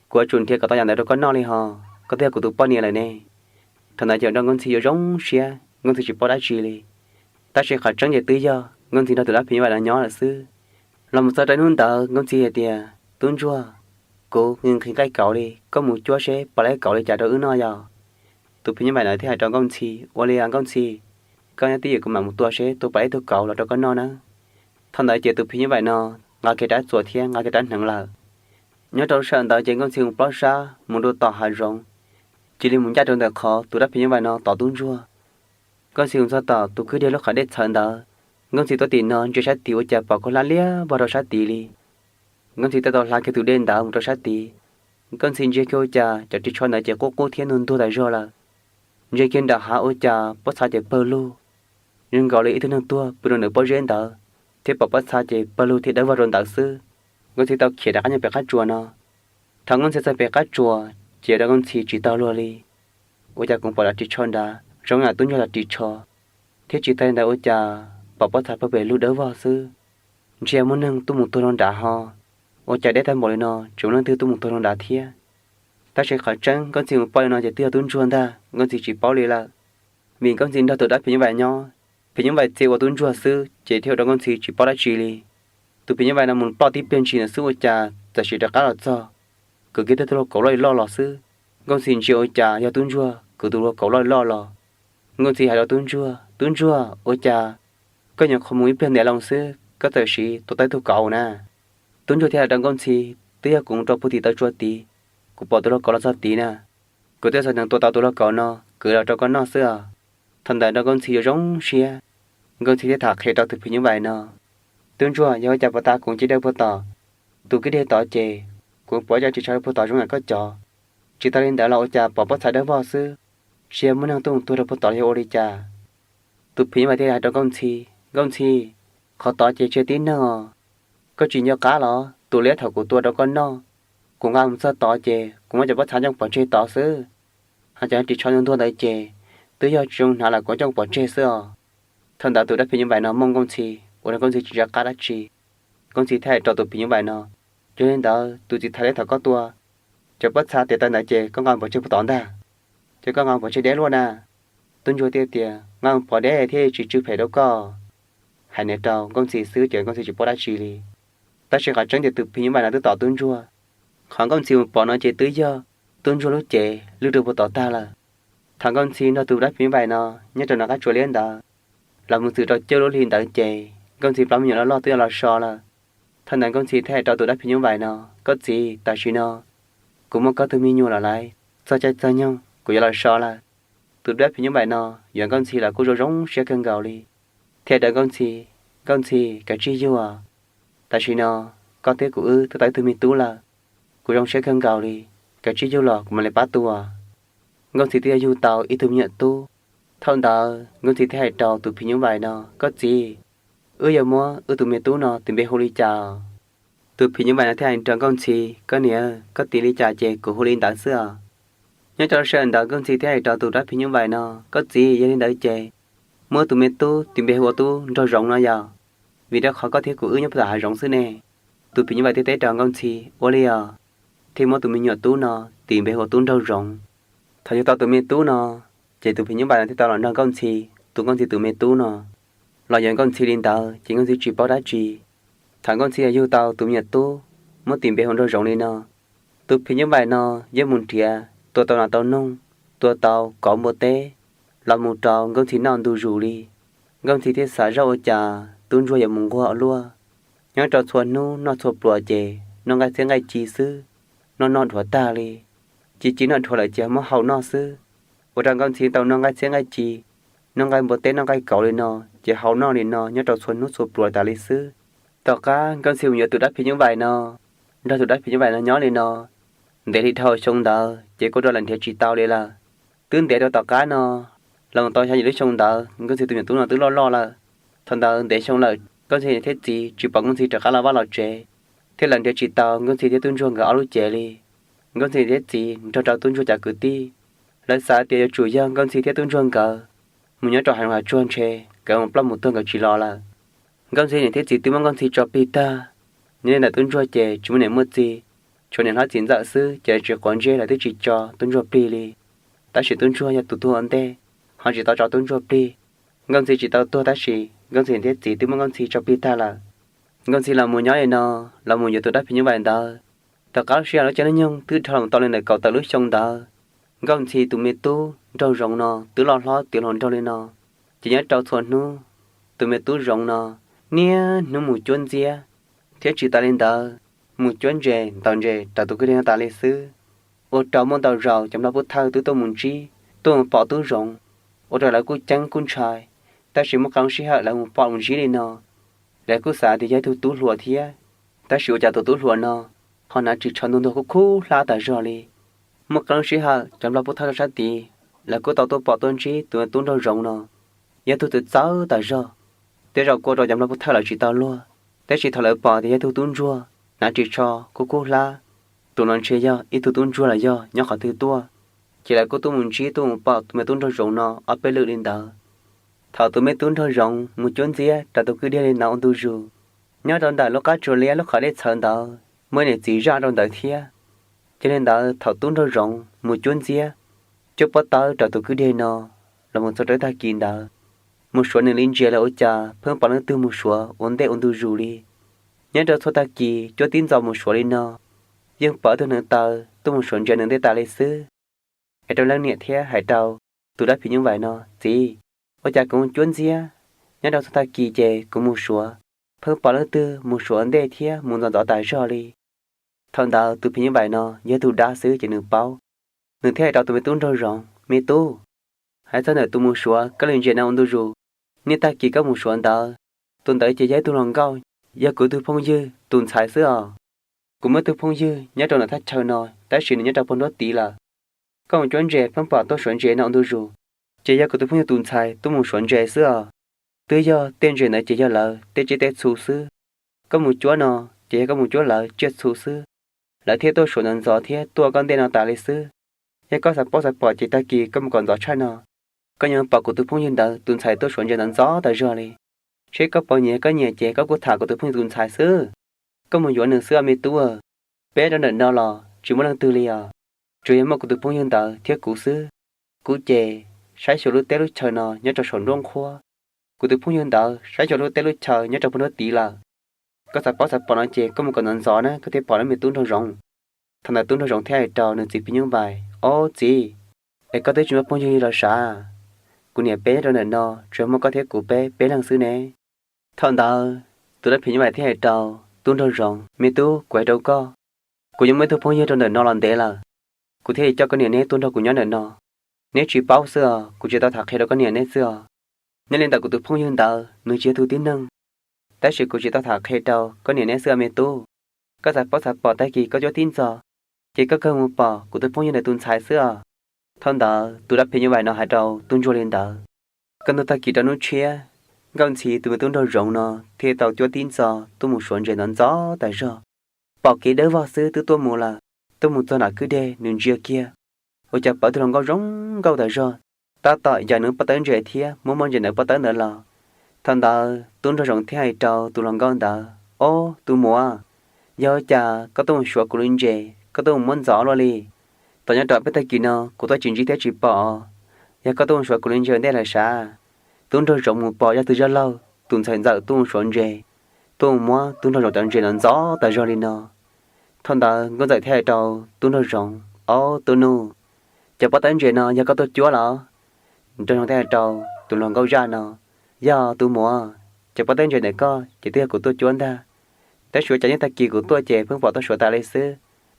kuv yuav tsum nrhiav kom tau yam ntawd rau koj noj li hos, koj twb yog kuv tus poj niam lawm ne. Thaum ntawd ces ua rau Nkauj Ntxhi yuav zoo siab, Nkauj Ntxhi tsis paub dab tsi li. Tab sis qhov tseeb ces twb yog Nkauj Ntxhi nrog tus dab phim nyuj vais no nyob lawm xwb. Los mus txog rau hnub ntawd Nkauj Ntxhi hais tias, tub ntsuag, kuv nqhis nqhis nqaij kauv li, koj mus cuab seb puas tau kauv li cas rau wb noj yom. Tus phim nyuj vais ntawd thiaj hais rau Nkauj Ntxhi, ua li os Nkauj Ntxhi, koj nyob twj ywm kuv mam mus tua seb tua puas tau ib tug kauv los rau koj noj nawb. Thaum ntawd ces tus phim nyuj vais no nqa kiag rab txuas thiab nqa kiag rab hneev lawm. Nyob rau sij hawm ntawd ces Nkauj Ntxhi mus plaub sab mus rau tom hav zoov, cia li mus ncaj rau ntawm qhov tus dab phim nyuj vais no tom tub ntsuag. Nkauj Ntxhi mus txog tom tus kwj deg lub qhov dej txhawv ntawd, Nkauj Ntxhi tuaj tim no ntsia sab tid ua cas pom koj hlab liab vog rau sab tid li. Nkauj Ntxhi thiaj tau hla kiag tus dej ntawd mus rau sab tid. Nkauj Ntxhi ntsia kiag ua cas cov ris tsho ntawd ces qub qub thiab ntuag ntuag tas zog lawm. Ntsia kiag nram hav ua cas pob txha ces pawg lug, zoo nkaus li ib tug neeg tuag pw rau ntawm pob zeb ntawd, thiab pom pob txha ces pawg lug thiab dawb vog rau ntawd xwb. Nkauj Ntxhi tau khiav rov qab nyob pem qab tsuas no. Thaum Nkauj Ntxhi txog pem qab tsuas ces ua rau Nkauj Ntxhi tsis taus luag li. Ua cas kuv pom cov ris tsho nrad zoo yam tub ntsuag cov ris tsho, thiab tsis tas li ntawd ua cas pom pob txha pawg pem lug dawb vog xwb. Ntshe yog muaj neeg tuaj mus tuag rau nrad ho, ua cas deb tag npaum li no tseem muaj leej twg tuaj mus tuag rau nrad thiab. Tab sis qhov tseeb Nkauj Ntxhi mus pom li no ces twb yog tub ntsuag ntag, Nkauj Ntxhi tsis paub li lawm. Vim Nkauj Ntxhi nrog tus dab phim nyuj vais nyob, phim nyuj vais txia ua tub ntsuag xwb ces thiaj ua rau Nkauj Ntxhi tsis paub dab tsi li. Tus phim nyuj vais no mus ploj tib pliag ntshis ntawd xwb ua cas txawm sim rov qab los txog, kwv kiag tug lauj kaub loj li loj los xwb. Nkauj Ntxhi ntsia ua cas yog tub ntsuag kwv tus lauj kaub loj li loj los. Nkauj Ntxhi hais rau tub ntsuag, tub ntsuag, ua cas koj nyuam qhuav mus ib pliag ntev loo xwb koj txawm sim tua tau ib tug kauv na? Tub ntsuag thiaj hais rau Nkauj Ntxhi, twb yog kuv mus rau puag tim taw tsua tid, kuv pom tus lauj kaub los txog tid na, kuv thiaj xav tua tau tus lauj kaub no kwv los rau koj noj xwb os. Thaum ntawd ua rau Nkauj Ntxhi yuav zoo siab. Nkauj Ntxhi thiaj tham qhia rau tus phim nyuj vais no, tub ntsuag, yog ua cas puag ta kuv cia li rau puag tom tus kwj deg tod ces kuv pom cov ris tsho rau puag tod zoo yam koj cov. Tsis tas li ntawd los ua cas pom pob txha dawb vog xwb, ntshe yog muaj neeg tuaj mus tuag rau puag tod los yog ua li cas. Tus phim nyuj vais thiaj hais rau Nkauj Ntxhi, Nkauj Ntxhi, qhov tod ces tsis yog tib neeg os. Koj tsis nco qab los tus liab thaum kuv tua rau koj noj, kuv nqa mus txog tod ces kuv muab cov pob txha coj pov tseg tod xwb. Hos cov ris tsho ntuag ntuag ntawd ces twb yog tsis zoo hnav los kuv coj pov tseg xwb os. Thaum ntawd tus dab phim nyuj vais no mooj Nkauj Ntxhi ua rau Nkauj Ntxhi tsis nco qab dab tsi. Nkauj Ntxhi thiaj hais rau tus phim nyuj vais no, yog li ntawd tus txiv thais liab thaum koj tua cov pob txha tes taw ntawd ces koj nqa pov tseg puag tod ntag, ces koj nqa pov tseg deb luaj na. Tub ntsuag thiaj tias, nqa pov deb thiaj tsis tsw phem rau koj. Hais li rau Nkauj Ntxhi xwb ces Nkauj Ntxhi tsis paub dab tsi li. Tab sis qhov tseeb ces tus phim nyuj vais no twb tom tub ntsuag. Qhov Nkauj Ntxhi mus pom no ces twb yog tub ntsuag lub cev lwj rau puag tod tag lawm. Thaum Nkauj Ntxhi nrog tus dab phim nyuj vais no nyob rau nram qab tsuas liab ntawd los mus txwm rau cuaj lub hlis ntawd ces Nkauj Ntxhi plab me nyuam loj loj twb yuav los so lawm. Thaum ntawd Nkauj Ntxhi thiaj hais rau tus dab phim nyuj vais no, koj txiv, tam sim no kuv muaj koj tug me nyuam lawm lauj, txog caij txog nyoog kuv yuav los so lawm. Tus dab phim nyuj vais no yuav Nkauj Ntxhi los kuj zoo zoo siab kawg nkaus li, thiaj hais rau Nkauj Ntxhi, Nkauj Ntxhi, kav tsij yug os. Tam sim no koj thiab kuv wb twb tau ib tug me tub lawm, kuv zoo siab kawg nkaus li, kav tsij yug los kuv mam li pab tu. Nkauj Ntxhi twb yog yug tau ib tug me nyuam tub. Thaum ntawd Nkauj Ntxhi thiaj hais rau tus phim nyuj vais no, koj txiv, wb yuav muab wb tus me tub no tis npe hu li cas? Tus phim nyuj vais no thiaj hais rau Nkauj Ntxhi, koj niam, koj tis li cas ces kuv hu li ntawd xwb os. Nyob rau sij hawm ntawd Nkauj Ntxhi thiaj hais rau tus dab phim nyuj vais no, koj txiv, yog li ntawd ces muab tus me tub tis npe hu ua Tub Nraug Zoov no yom, vim rau qhov koj thiab kuv wb nyob puag tom hav zoov xwb ne. Tus phim nyuj vais thiaj teb rau Nkauj Ntxhi, ua li os, thiaj muab tus me nyuam tub no tis npe hu ua Tub Nraug Zoov. Thaum yug tau tus me tub no, ces tus phim nyuj vais no thiaj tau los nrog Nkauj Ntxhi, tus Nkauj Ntxhi tus me tub no los yuav Nkauj Ntxhi li ntawd ces Nkauj Ntxhi tsis paub dab tsi. Thaum Nkauj Ntxhi yug tau tus me nyuam tub muab tis npe hu Nraug Zoov li no, tus phim nyuj vais no yeej mus nrhiav tua tau nas tau noog, tua tau kauv npua teb los mus rau Nkauj Ntxhi noj ntu zus li. Nkauj Ntxhi thiaj xav zoj ua cas tub ntsuag yuav mus nquag ua luaj, nyob rau txhua hnub noj txhua pluas ces noj nqaij txhiab nqaij ci xwb, noj noj dhuav tag li, ci ci noj dhuav lawm ces muab hau noj xwb. Ua rau Nkauj Ntxhi tau noj nqaij txhiab nqaij ci noj nqaij npua teb noj nqaij kauv li no, ces haus noj li no nyob rau txhua hnub txhua pluas tas li xwb. Tom qab Nkauj Ntxhi mus yuav tus dab phim nyuj vais no, nrog tus dab phim nyuj vais no nyob li no, ntev li dhau xyoo ntawd ces kuj rau lam nrhiav tsis tau li lawm. Twb ntev rau tom qab no, los tau xya yim lub xyoo ntawd Nkauj Ntxhi tus me tub no twb loj loj lawm. Thaum ntawd ntev xyoo lawm Nkauj Ntxhi niam thiab txiv tsis pom Nkauj Ntxhi rov qab los vaj los tsev, thiab lawv nrhiav tsis tau Nkauj Ntxhi thiab tub ntsuag nkawd ob lub cev li. Nkauj Ntxhi niam thiab txiv nrog rau tub ntsuag cov kwv tij, lawv xav tias yuav tsum yog Nkauj Ntxhi thiab tub ntsuag nkawd mus nyob rau hav zoov hav tsuag ntshe nkawd mus ploj mus tuag nkawd tsis los lawm. Nkauj Ntxhi niam thiab txiv twb muab Nkauj Ntxhi tso plig tag. Nyob li ntawm tub ntsuag ces tsis muaj niam muaj txiv, tshuav niam hlob txiv ntxawm xwb ces tsis quav ntsej lawv twb tsis tso tub ntsuag plig li. Tab sis tub ntsuag yog tus tuag ua ntej, ho tsis tau tso tub ntsuag plig. Nkauj Ntxhi tsis tau tuag tab sis Nkauj Ntxhi niam thiab txiv twb muab Nkauj Ntxhi tso plig tag lawm. Nkauj Ntxhi los mus nyob li no, los mus yuav tus dab phim nyuj vais ntawd. Tom qab lub sij hawm lub caij lub nyoog twb dhau los tau li ntawm kaum tawm lub xyoo ntawd, Nkauj Ntxhi tus me tub Nraug Zoov no twb loj hlob tiav hluas nraug li no, ces nyob rau txhua hnub tus me tub Zoov no niaj hnub mus cuab ntxiab, thiab tsis tas li ntawd mus cuab ntses ntaus ntses rau tus kwj deg no tas li xwb. Ua rau muaj ntau zaus cov Nplog Pub Thawj twb tuaj mus ntsib tuaj mus pom tub Zoov, ua rau lawv kuj ceeb kuj ntshai. Tab sis muaj qee lub sij hawm lawv mus pom mus ntsib li no, lawv kuj xav tias yog ib tug tub hluas thiab, tab sis ua cas tus tub hluas no ho hnav ris tsho ntuag ntuag kub kub hlab tas zog li. Muaj qee lub sij hawm cov Nplog Pub Thawj rau sab tid, lawv kuj tau tuaj pom tuaj ntsib tus tub Nraug Zoov no, yog tug txawv txawv tas zog. Tej zaum kuj ua rau cov Nplog Pub Thawj lawv tsis tau luag, tab sis thaum lawv pom tias yog tug tub ntsuag hnav ris tsho kub kub hlab, tus no ntshe yog ib tug tub ntsuag los yog nyob qhov twg tuaj, ces lawv kuj tuaj mus ntsib tuaj mus pom tus me tub Nraug Zoov no ob peb lwm li ntawd. Thaum tus me tub Nraug Zoov mus cuab ntxiab rau tus kwj deg li no ua ntu zus, nyob rau ntawm lub qab tsuas liab lub qhov dej txhawv ntawd muaj ib niam txiv zaj rau ntawd thiab. Yog li ntawd thaum tub Nraug Zoov mus cuab ntxiab, cuab pob tawb rau tus kwj deg no los mus txog rau tag kis ntawd, mus suav nws li ntses los ua cas pheej pom leej twg mus suav ua ntej ua ntu zus li. Nyob rau txhua tag kis cuab tib ntxov mus suav li no, yeej pom ib tug hneev taw tuaj mus suav ntses nws ntej tas li xwb. Es rau leej niam thiab hais rau tus dab phim nyuj vais no, Txiv, ua cas kuv mus cuab ntxiab, nyob rau txhua tag kis ces kuv mus suav, pheej pom leej twg mus suav ntej thiab mus ntxov ntxov tas zog li. Thaum ntawd tus phim nyuj vais no yog tus dab xwb ces nws paub. Nws thiaj hais rau tus me tub Nraug Zoov, Me tub, hais txog ntawm tus mus suav koj li ntses no ua ntu zus, niaj tag kis koj mus suav ntawd, tus ntawd ces yog ib tug hluas nkauj, yog kuv tug phooj ywg tus ntxhais xwb os. Kuv muaj tug phooj ywg nyob rau ntawm thaj chaw no, tab sis nws nyob rau puag nruab tid lawm. Koj mus cuab ntses pheej pom tuaj suav ntses no ua ntu zus, ces yog kuv tus phooj ywg tus ntxhais tuaj mus suav ntses xwb os. Twb yog tej ntses ntawd ces yog lawv tej tsiaj tej txhu xwb. Koj mus cuab no, ces yog koj mus cuab lawv tsiaj txhu xwb, lawv thiaj tuaj suav ntxov ntxov thiab tuaj koj ntej no tas li xwb. Yog koj xav paub xav pom ces tag kis koj mus kom ntxov tshaj no, koj yuav pom kuv tus phooj ywg ntawd tus ntxhais tuaj suav ntses ntxov ntxov tas zog li. Seb koj puas nyiam, koj nyiam ces koj kuj tham kuv tus phooj ywg tus ntxhais xwb, koj mus yuav nws xwb os me tub. Peb rau ntawm no los tsis muaj leej twg li os, tsuas yog muaj kuv tus phooj ywg ntawd thiab kuv xwb. Kuv ces saib xyuas lub teb lub chaw no nyob rau saum nruab nqhuab, kuv tus phooj ywg ntawd saib xyuas lub teb lub chaw nyob rau puag nruab tid lawm. Koj xav paub xav pom no ces koj mus kom ntxov ntxov na koj thiaj pom lawm me tub Nraug Zoov. Thaum ntawd tub Nraug Zoov thiaj hais rau nws txiv phim nyuj vais, Ob txiv, es koj twb tsis muaj phooj ywg li los sav? Kuv niam peb nyob rau ntawm no tsuas muaj koj thiab kuv peb peb leeg xwb ne. Thaum ntawd tus dab phim nyuj vais thiaj hais rau tub Nraug Zoov, Me tub, kuv hais rau koj, kuv yeej muaj ib tug phooj ywg rau ntawm no los ntev lawm, kuv thiaj li coj koj niam neb tuaj nrog kuv nyob ntawm no. Neb tsis paub xwb os, kuv tsis tau tham qhia rau koj niam neb xwb os. Nyob li ntawm kuv tus phooj ywg ntawd nws tsis yog tus tib neeg, tab sis kuv tsis tau tham qhia rau koj niam neb xwb os me tub. Koj xav paub xav pom tag kis koj cuab tib ntxov, ces koj kawg mus pom kuv tus phooj ywg ntawd tus ntxhais xwb os. Thaum ntawd tus dab phim nyuj vais no hais rau tub ntsuag li ntawd. Kaj ntug tag kis rau hnub tshiab, Nkauj Ntxhi tus me tub Nraug Zoov no thiaj tau cuab tib ntxov tuaj mus suav ntses ntxov ntxov tas zog. Pom kev dawb vog xwb twb tuaj mus lawm, tuaj mus txog nram kwj deg nws ntsia kiag, ua cas pom tus hluas nkauj zoo nkauj tas zog, tab tom yawm nws pob tawb ntses thiab muab muab ntses ntawm pob tawb ntawd los. Thaum ntawd tub Nraug Zoov thiaj hais rau tus hluas nkauj ntawd, Ob tub muam, yog ua cas koj tuaj mus suav kuv li ntses, koj tuaj mus muab ntxov luaj li? Tom nyob rau peb tag kis no kuv tuaj tsis ntsib thiab tsis pom, yog koj tuaj mus suav kuv li ntses ua ntej lawm sav? Tub Nraug Zoov mus pom yog tus yawg laug tus ntxhais ntxawm tuaj mus suav ntses, tuaj mus muab tub Nraug Zoov cov ntses ntxov ntxov tas zog li no. Thaum ntawd nkauj ntxawm thiaj hais rau tub Nraug Zoov, Ob tub nuj, cov pob tawb ntses no yog koj tuaj cuab los? Nraug Zoov thiaj hais rau tus hluas nkauj zaj no, Yog tub muam, cov pob tawb ntses ntawm koj ces twb yog kuv tuaj cuab ntag, tab sis ua cas niaj tag kis kuv tuaj ces pheej pom tuaj suav tas li xwb.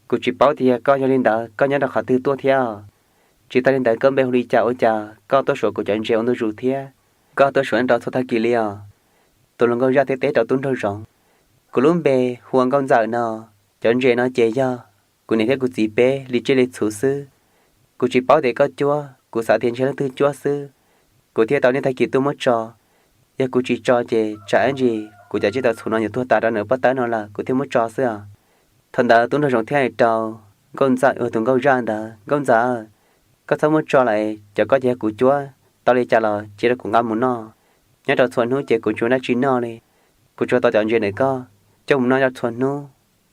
Kuv tsis paub tias yog koj, yog li ntawd koj nyob rau qhov twg tuaj thiab? Tsis tas li ntawd koj npe hu li cas ua cas koj tuaj suav kuv cov ntses ua ntu zus thiab? Koj tuaj suav nyob rau txhua tag kis li os? Tus hluas nkauj zaj thiaj teb rau tub nraug zoov, kuv lub npe hu ua Nkauj Ntxawm no. Cov ntses no ces yog kuv niam thiab kuv txiv peb li tsiaj li txhu xwb. Kuv tsis paub tias koj cuab, kuv xav tias ntshe leej twg cuab xwb, kuv thiaj tau niaj tag kis tuaj muab tso. Yog kuv tsis tso ces tsam ib ntsis kuv cov tsiaj txhu no yuav tuag tas rau nws pob tawb no lawm, kuv thiaj muab tso xwb os. Thaum ntawd tub nraug zoov thiaj hais rau Nkauj Ntxawm uas tus nkauj zaj ntawd, Nkauj Ntxawm, koj txhob muab tso lawm, cov koj ces yog kuv cuab, tau li cas los cia rau kuv nqa mus noj. Nyob rau txhua hnub ces kuv tsis muaj dab tsi noj li, kuv tsuas tau cov ntses ntawm koj coj mus noj rau txhua hnub.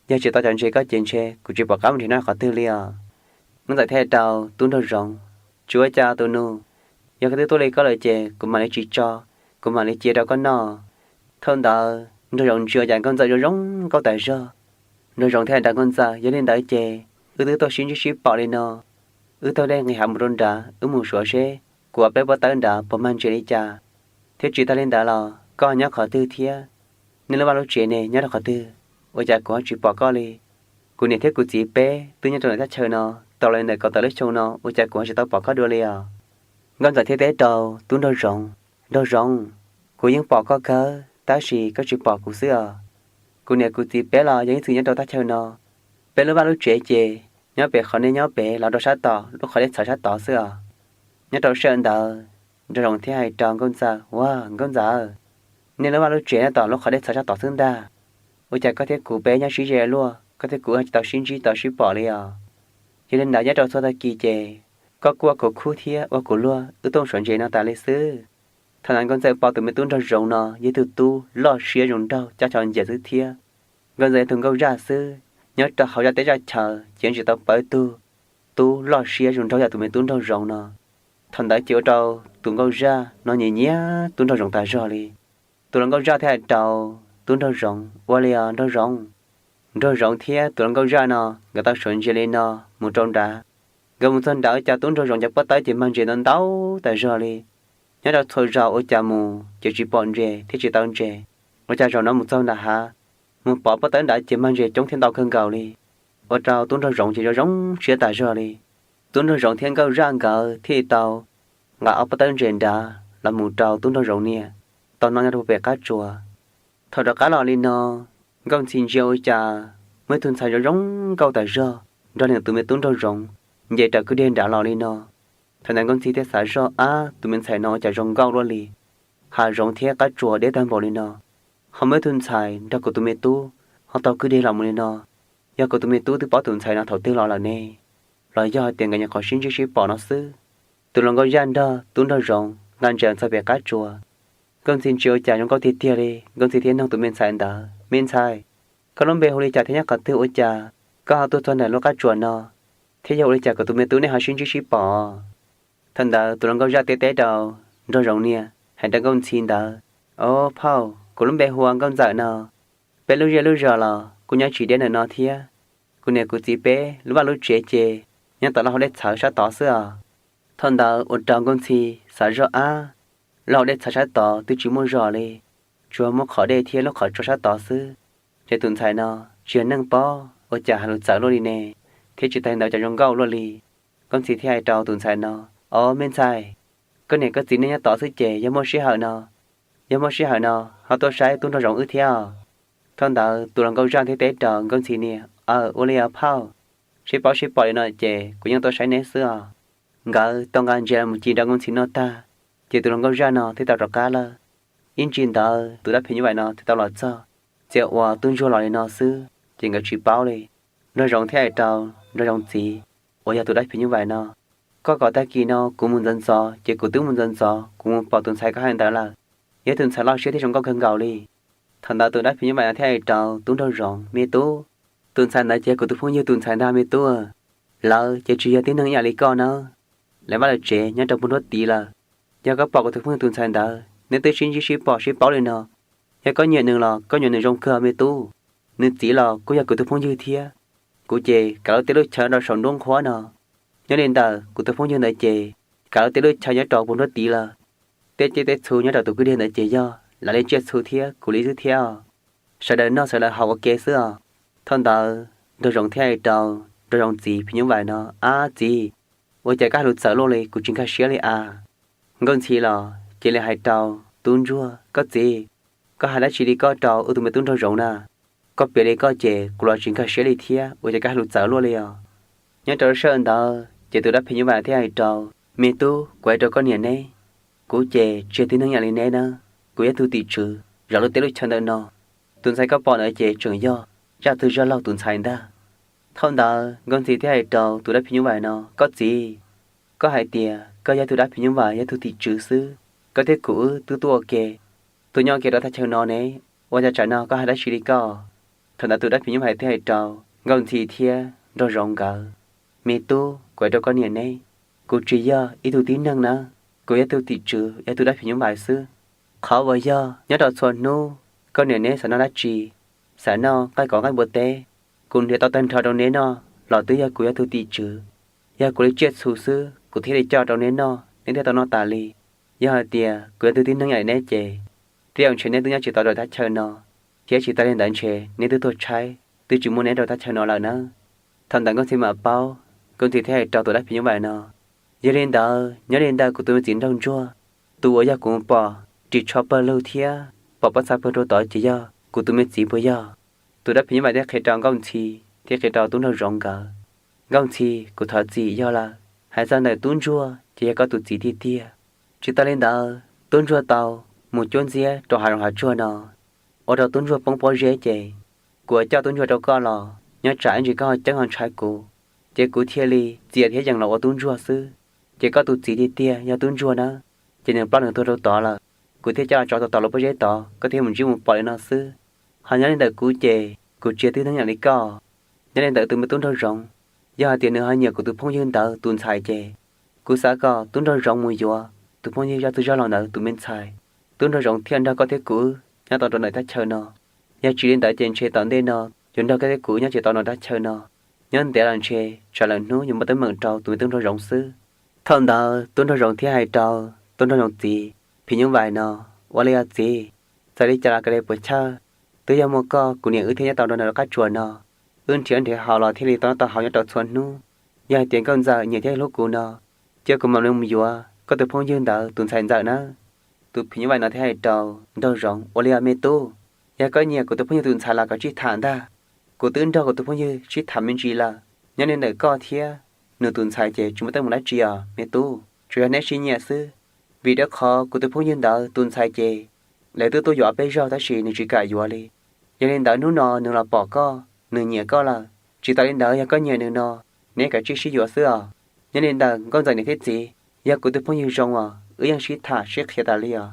Yog tsis tau cov ntses koj ces ntshe kuv tsis pom qab mus nrhiav noj qhov twg li os. Nkauj Ntxawm thiaj hais rau tub nraug zoov, tsis ua cas tus nus, yog koj twb tuaj li koj lawm ces kuv mam li tsis tso, kuv mam li cia rau koj noj. Thaum ntawd nraug zoov ntsia ua cas Nkauj Ntxawm zoo zoo nkauj tas zog. Nraug zoov thiaj hais rau Nkauj Ntxawm, yog li ntawd ces wb twb tuaj sib ntsib sib pom li no, wb taug dej nqis hav mus rau nrad, wb mus suav seb kuv ob peb pob tawb nrad puas mag ntses li cas. Thiab tsis tas li ntawd los koj nyob qhov twg thiab? Nej lub vaj lub tsev ne nyob rau qhov twg, ua cas kuv ho tsis pom koj li? Kuv niam thiab kuv txiv peb twb nyob rau ntawm thaj chaw no tau li ntawm kaum tawm lub xyoo no, ua cas kuv ho tsis tau pom koj dua li os? Nkauj Ntxawm thiaj teb rau tub nraug zoov, nraug zoov, kuv yeej pom koj kawg tab sis koj tsis pom kuv xwb os. Kuv niam kuv txiv peb los yog ib txwm nyob rau thaj chaw no, peb lub vaj lub tsev ces nyob pem qhov nej nyob pem los rau sab tom lub qhov dej txhawv sab tod xwb os. Nyob rau sij hawm ntawd nraug zoov thiaj hais rau Nkauj Ntxawm, ua Nkauj Ntxawm, nej lub vaj lub tsev nyob tom lub qhov dej txhawv sab tod xwb ntag, ua cas koj thiab kuv peb nyob sib ze luaj, koj thiab kuv ho tsis tau sib ntsib tau sib pom li os? Yog li ntawd nyob rau txhua tag kis ces koj kuj ua kuv khub thiab ua kuv luag, wb tuaj suav ntses no tas li xwb. Thaum ntawd Nkauj Ntxawm pom tus me tub nraug zoov no yog ib tug tub loj siab zoo nraug coj xyov ncias xwb thiab. Nkauj Ntxawm yog tus nkauj zaj xwb, nyob rau hauv zaj teb zaj chaw ces tsis tau pom ib tug tub loj siab zoo nraug yam tus me tub nraug zoov no. Thaum ntawd ces ua rau tus nkauj zaj no nyiam nyiam tub nraug zoov tas zog li. Tus hluas nkauj zaj thiaj hais rau tub nraug zoov, ua li os nraug zoov, nraug zoov thiab tus hluas nkauj zaj no nkawd tau suav ntses li no mus rau nrad. Nkawd mus txog nrad ua cas tub nraug zoov cov pob tawb ces mag ntses ntau ntau tas zog li. Nyob rau txhua zaus ua cas mus ces tsis pom ntses thiab tsis tau ntses, ua cas zaum no mus txog nram hav, mus pom pob tawb nrad ces mag ntses coob thiab ntau kawg nkaus li. Ua rau tub nraug zoov ces zoo zoo siab tas zog li. Tub nraug zoov thiab nkauj zaj nkawd thiaj li tau nqa ob pob tawb ntses nrad los mus rau tub nraug zoov niam tau noj nyob rau pem qab tsuas. Thaum rov qab los li no, nkauj ntxhi ntsia ua cas muaj ib tug ntxhais zoo zoo nkauj tas zog nrog nws tus me tub nraug zoov nce raws kwj deg nrad los li no. Thaum ntawd nkauj ntxhi thiaj xav zoj, ab, tus me ntxhais no ua cas zoo nkauj luaj li, hav zoov thiab qab tsuas deb tag npaum li no, ho muaj ib tug ntxhais nrog kuv tus me tub ho taug kwj deg los mus li no. Yog kuv tus me tub twb paub tus ntxhais no thaum twg los lawm ne, los yog hais tias nkawd nyuam qhuav sib ntsib sib pom no xwb. Tus hluas nkauj zaj nrog tub nraug zoov nqa ntses txog pem qab tsuas. Nkauj ntxhi ntsia ua cas zoo nkauj tiag tiag li, nkauj ntxhi thiaj nug tus me ntxhais ntawd, me ntxhais, koj lub npe hu li cas thiab nyob qhov twg ua cas koj ho tuaj txog ntawm lub qab tsuas no, thiab yog ua li cas kuv tus me tub nej ho sib ntsib sib pom? Thaum ntawd tus hluas nkauj zaj thiaj teb rau nraug zoov niam hais rau nkauj ntxhi ntawd, o phauj, kuv lub npe hu ua nkauj ntxawm no. Peb lub zej lub zos los kuj nyob tsis deb ntawm no thiab. Kuv niam kuv txiv peb lub vaj lub tsev ces nyob tom lub hauv dej txhawv sab tod xwb os. Thaum ntawd ua rau nkauj ntxhi xav zoj, ab, lub hauv dej txhawv sab tod twb tsis muaj zos li, tsuas muaj qhov dej thiab lub qhov tsua sab tod xwb. Ces tus ntxhais no tsis yog neeg pob ua cas hais lus txawv luaj li ne, thiab tsis tas li ntawd cas zoo nkauj luaj li. Nkauj ntxhi thiaj hais rau tus ntxhais no, o me ntxhais, koj niam koj txiv nej nyob tod xwb ces yog muaj sij hawm no, yog muaj sij hawm no ho tuaj saib tub nraug zoov wb thiab. Thaum ntawd tus hluas nkauj zaj thiaj teb rau nkauj ntxhi niam, aw, ua li os phauj, sib paub sib pom li no ces kuv yeej tuaj saib neb xwb os. Nkawd tau nqa ntses los mus ci rau nkauj ntxhi noj tag, ces tus hluas nkauj zaj no thiaj tau rov qab lawm. Ib ntsis ntawd tus dab phim nyuj vais no thiaj tau los txog. Txawm ua tub ntsuag los li no xwb ces nkawd tsis paub li. Nraug zoov thiaj hais rau nraug zoov txiv uas yog tus dab phim nyuj vais no, koj kom tag kis no kuv mus ntxov ntxov ces kuv twb mus ntxov ntxov, kuv mus pom tus ntxhais koj hais ntawd lawm, yog tus ntxhais loj siab thiab zoo nkauj kawg nkaus li. Thaum ntawd tus dab phim nyuj vais no thiaj hais rau tub nraug zoov, me tub, tus ntxhais ntawd ces yog kuv tus phooj ywg tus ntxhais ntag me tub. Lawv ces tsis yog tib neeg ib yam li koj na. Lawv vaj lawv tsev nyob rau puag nruab tid lawm. Yog koj pom kuv tus phooj ywg tus ntxhais ntawd, neb twb sib ntsib sib pom sib paub li no, yog koj nyiam nws los koj nyiam nws zoo kawg me tub. Nws txiv los kuj yog kuv tus phooj ywg thiab. Kuv ces kav lub teb lub chaw rau saum nruab nqhuab no. Nyob li ntawm kuv tus phooj ywg ntawd ces kav lub teb lub chaw nyob rau puag nruab tid lawm. Tej tsiaj tej txhu nyob rau tus kwj deg ntawd ces yog lawv li tsiaj txhu thiab kuv li xwb thiab. Sawv daws noj sawv daws haus ua ke xwb os. Thaum ntawd nraug zoov thiaj hais rau nraug zoov txiv phim nyuj vais no, ab txiv, Ua cas koj hais lus txawv luaj li, kuv tsis nkag siab li as. Nkauj Ntxhi los cia li hais rau tub ntsuag, koj txiv, koj hais dab tsi li koj rau wb tus me tub nraug zoov na? Koj piav li koj ces kuv los tsis nkag siab li thiab, ua cas koj hais lus txawv luaj li os. Nyob rau lub sij hawm ntawd ces tus dab phim nyuj vais thiaj hais rau, me tub, kuv hais rau koj niam neb, kuv ces tsis yog tib neeg ib yam li neb na, kuv yog tus tim tswv zov lub teb lub chaw ntawm no. Tus ntxhais koj pom ntawd ces tseem yog zaj twg zaj laug tus ntxhais ntag. Thaum ntawd Nkauj Ntxhi thiaj hais rau tus dab phim nyuj vais no, koj txiv, koj hais tias koj yog tus dab phim nyuj vais, yog tus tim tswv xwb, koj thiab kuv wb twb tuaj ua ke, tuaj nyob ua ke rau thaj chaw no ne, ua cas tsam no koj hais dab tsi li koj? Thaum ntawd tus dab phim nyuj vais thiaj hais rau Nkauj Ntxhi thiab nraug zoov nkawd, me tub, kuv hais rau koj niam neb, kuv tsis yog ib tug tib neeg na, kuv yog tus tim tswv, yog tus dab phim nyuj vais xwb. Qhov uas yog nyob rau txhua hnub koj niam neb xav noj dab tsi, xav noj nqaij kov nqaij npua teb, kuv nrhiav tau tag nrho rau neb noj los twb yog kuv yog tus tim tswv. Yog kuv li tsiaj txhu xwb kuv thiaj li coj rau neb noj, neb thiaj tau noj tas li. Yog hais tias kuv yog tus tib neeg ib yam li neb ces tej zaum ntshe neb twb nyob tsis tau rau thaj chaw no, thiab tsis tas li ntawd ntshe neb twb tuag tshaib, twb tsis muaj neb rau thaj chaw no lawm na. Thaum ntawd Nkauj Ntxhi mam paub, Nkauj Ntxhi thiaj hais rau tus dab phim nyuj vais no, yog li ntawd nyob li ntawm kuv tus me txiv nraug ntsuag, tus uas yog kuv pom ris tsho pawg lug thiab pom pob txha pawg rau tod ces yog kuv tus me txiv puas yog? Tus dab phim nyuj vais thiaj qhia rau Nkauj Ntxhi thiab qhia rau tub nraug zoov nkawd, Nkauj Ntxhi, kuv thov txim yog lawm, hais txog ntawm tub ntsuag ces yog koj tus txiv tiag tiag. Tsis tas li ntawd tub ntsuag tau mus cuab ntxiab rau hav zoov hav tsuag no, ua rau tub ntsuag poob pob zeb ces kuv coj tub ntsuag rau koj los nyob tsam ib ntsis koj ho ceeb ho ntshai kuv, ces kuv thiaj li txiav thiab yees los ua tub ntsuag xwb. Ces koj tus txiv tiag tiag yog tub ntsuag na, ces nws ploj nws tuag rau tod lawm, kuv thiaj coj los tso tau tom lub pob zeb tod, koj thiaj mus ntsib mus pom li no xwb. Ho nyob li ntawm kuv ces kuv tsis yog tib neeg ib yam li koj. Nyob li ntawm tus me tub nraug zoov, yog hais tias nws ho nyiam kuv tus phooj ywg ntawd tus ntxhais ces kuv xav kom tub nraug zoov mus yuav tus phooj ywg zaj twg zaj laug ntawd tus me ntxhais, tub nraug zoov thiaj nrog koj thiab kuv wb nyob tau rau ntawm thaj chaw no. Yog tsis li ntawd ces ntshe tom ntej no yuav nrog koj thiab kuv wb nyob tsis tau rau thaj chaw no. Nyob ntev los ntshe tsam lwm hnub yuav muaj teeb meem rau tus me tub nraug zoov xwb. Thaum ntawd tub nraug zoov thiaj hais rau tub nraug zoov txiv phim nyuj vais no, ua li os txiv, txawm li cas los kav liam puas chawj, twb yog muaj koj kuv niam wb thiaj nyob tau rau ntawm lub qab tsuas no. Wb nrhiav nrhiav haus los thiaj li tau noj tau haus nyob rau txhua hnub. Yog hais tias nkauj ntxawm nyiam thiab hlub kuv no, cia kuv mam li mus yuav koj tus phooj ywg ntawd tus ntxhais ntxawm nawb. Tus phim nyuj vais no thiaj hais rau nraug zoov, ua li os me tub, yog koj nyiam kuv tus phooj ywg tus ntxhais los koj tsij tham ntag. Kuv twb nrog kuv tus phooj ywg sib tham me ntsis lawm, nyob li ntawm koj thiab nws tus ntxhais ces tsis muaj teeb meem dab tsi os me tub, tsuas yog neb sib nyiam xwb. Vim rau qhov kuv tus phooj ywg ntawd tus ntxhais ces lawv twb tuaj yuav ob peb zaug tab sis nws tsis kam yuav li. Yog li ntawd hnub no nws los pom koj, nws nyiam koj lawm. Tsis tas li ntawd yog koj nyiam nws no, neb kav tsij sib yuav xwb os. Nyob li ntawm nkauj ntxawm niam thiab txiv, yog kuv tus phooj ywg zoo os, wb yeej sib tham sib qhia tas li os.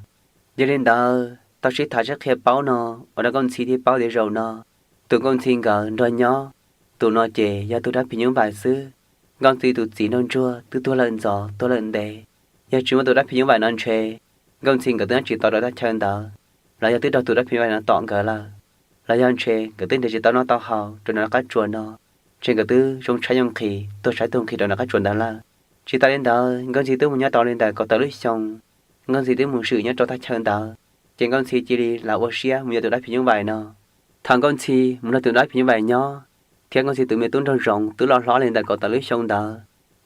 Yog li ntawd tau sib tham sib qhia paub no, ua rau nkauj ntxhi thiaj paub tias zaum no tus nkauj ntxhi nkawd nrog nyob, tus no ces yog tus dab phim nyuj vais xwb. Nkauj ntxhi tus txiv nraug ntsuag twb tuag lawm ntxov tuag lawm ntev. Yog tsis muaj tus dab phim nyuj vais no ntshe nkauj ntxhi nkawd twb nyob tsis tau rau thaj chaw ntawd, los yog twb raug tus dab phim nyuj vais no tom nkawd lawm, los yog ntshe nkawd twb nrhiav tsis tau noj tau haus rau nram qab tsuas no, ntshe nkawd twb zoo tshaib zoo nqhis tuag tshaib tuag nqhis rau nram qab tsuas ntawd lawm. Tsis tas li ntawd nkauj ntxhi twb mus nyob tau li ntawm kaum tawm lub xyoo, nkauj ntxhi twb mus swm nyob rau thaj chaw ntawd, ces nkauj ntxhi cia li lam ua siab mus yuav tus dab phim nyuj vais no. Thaum nkauj ntxhi mus nrog tus dab phim nyuj vais nyob, thiab nkauj ntxhi tus me tub nraug zoov twb loj hlob li ntawm kaum tawm lub xyoo ntawd,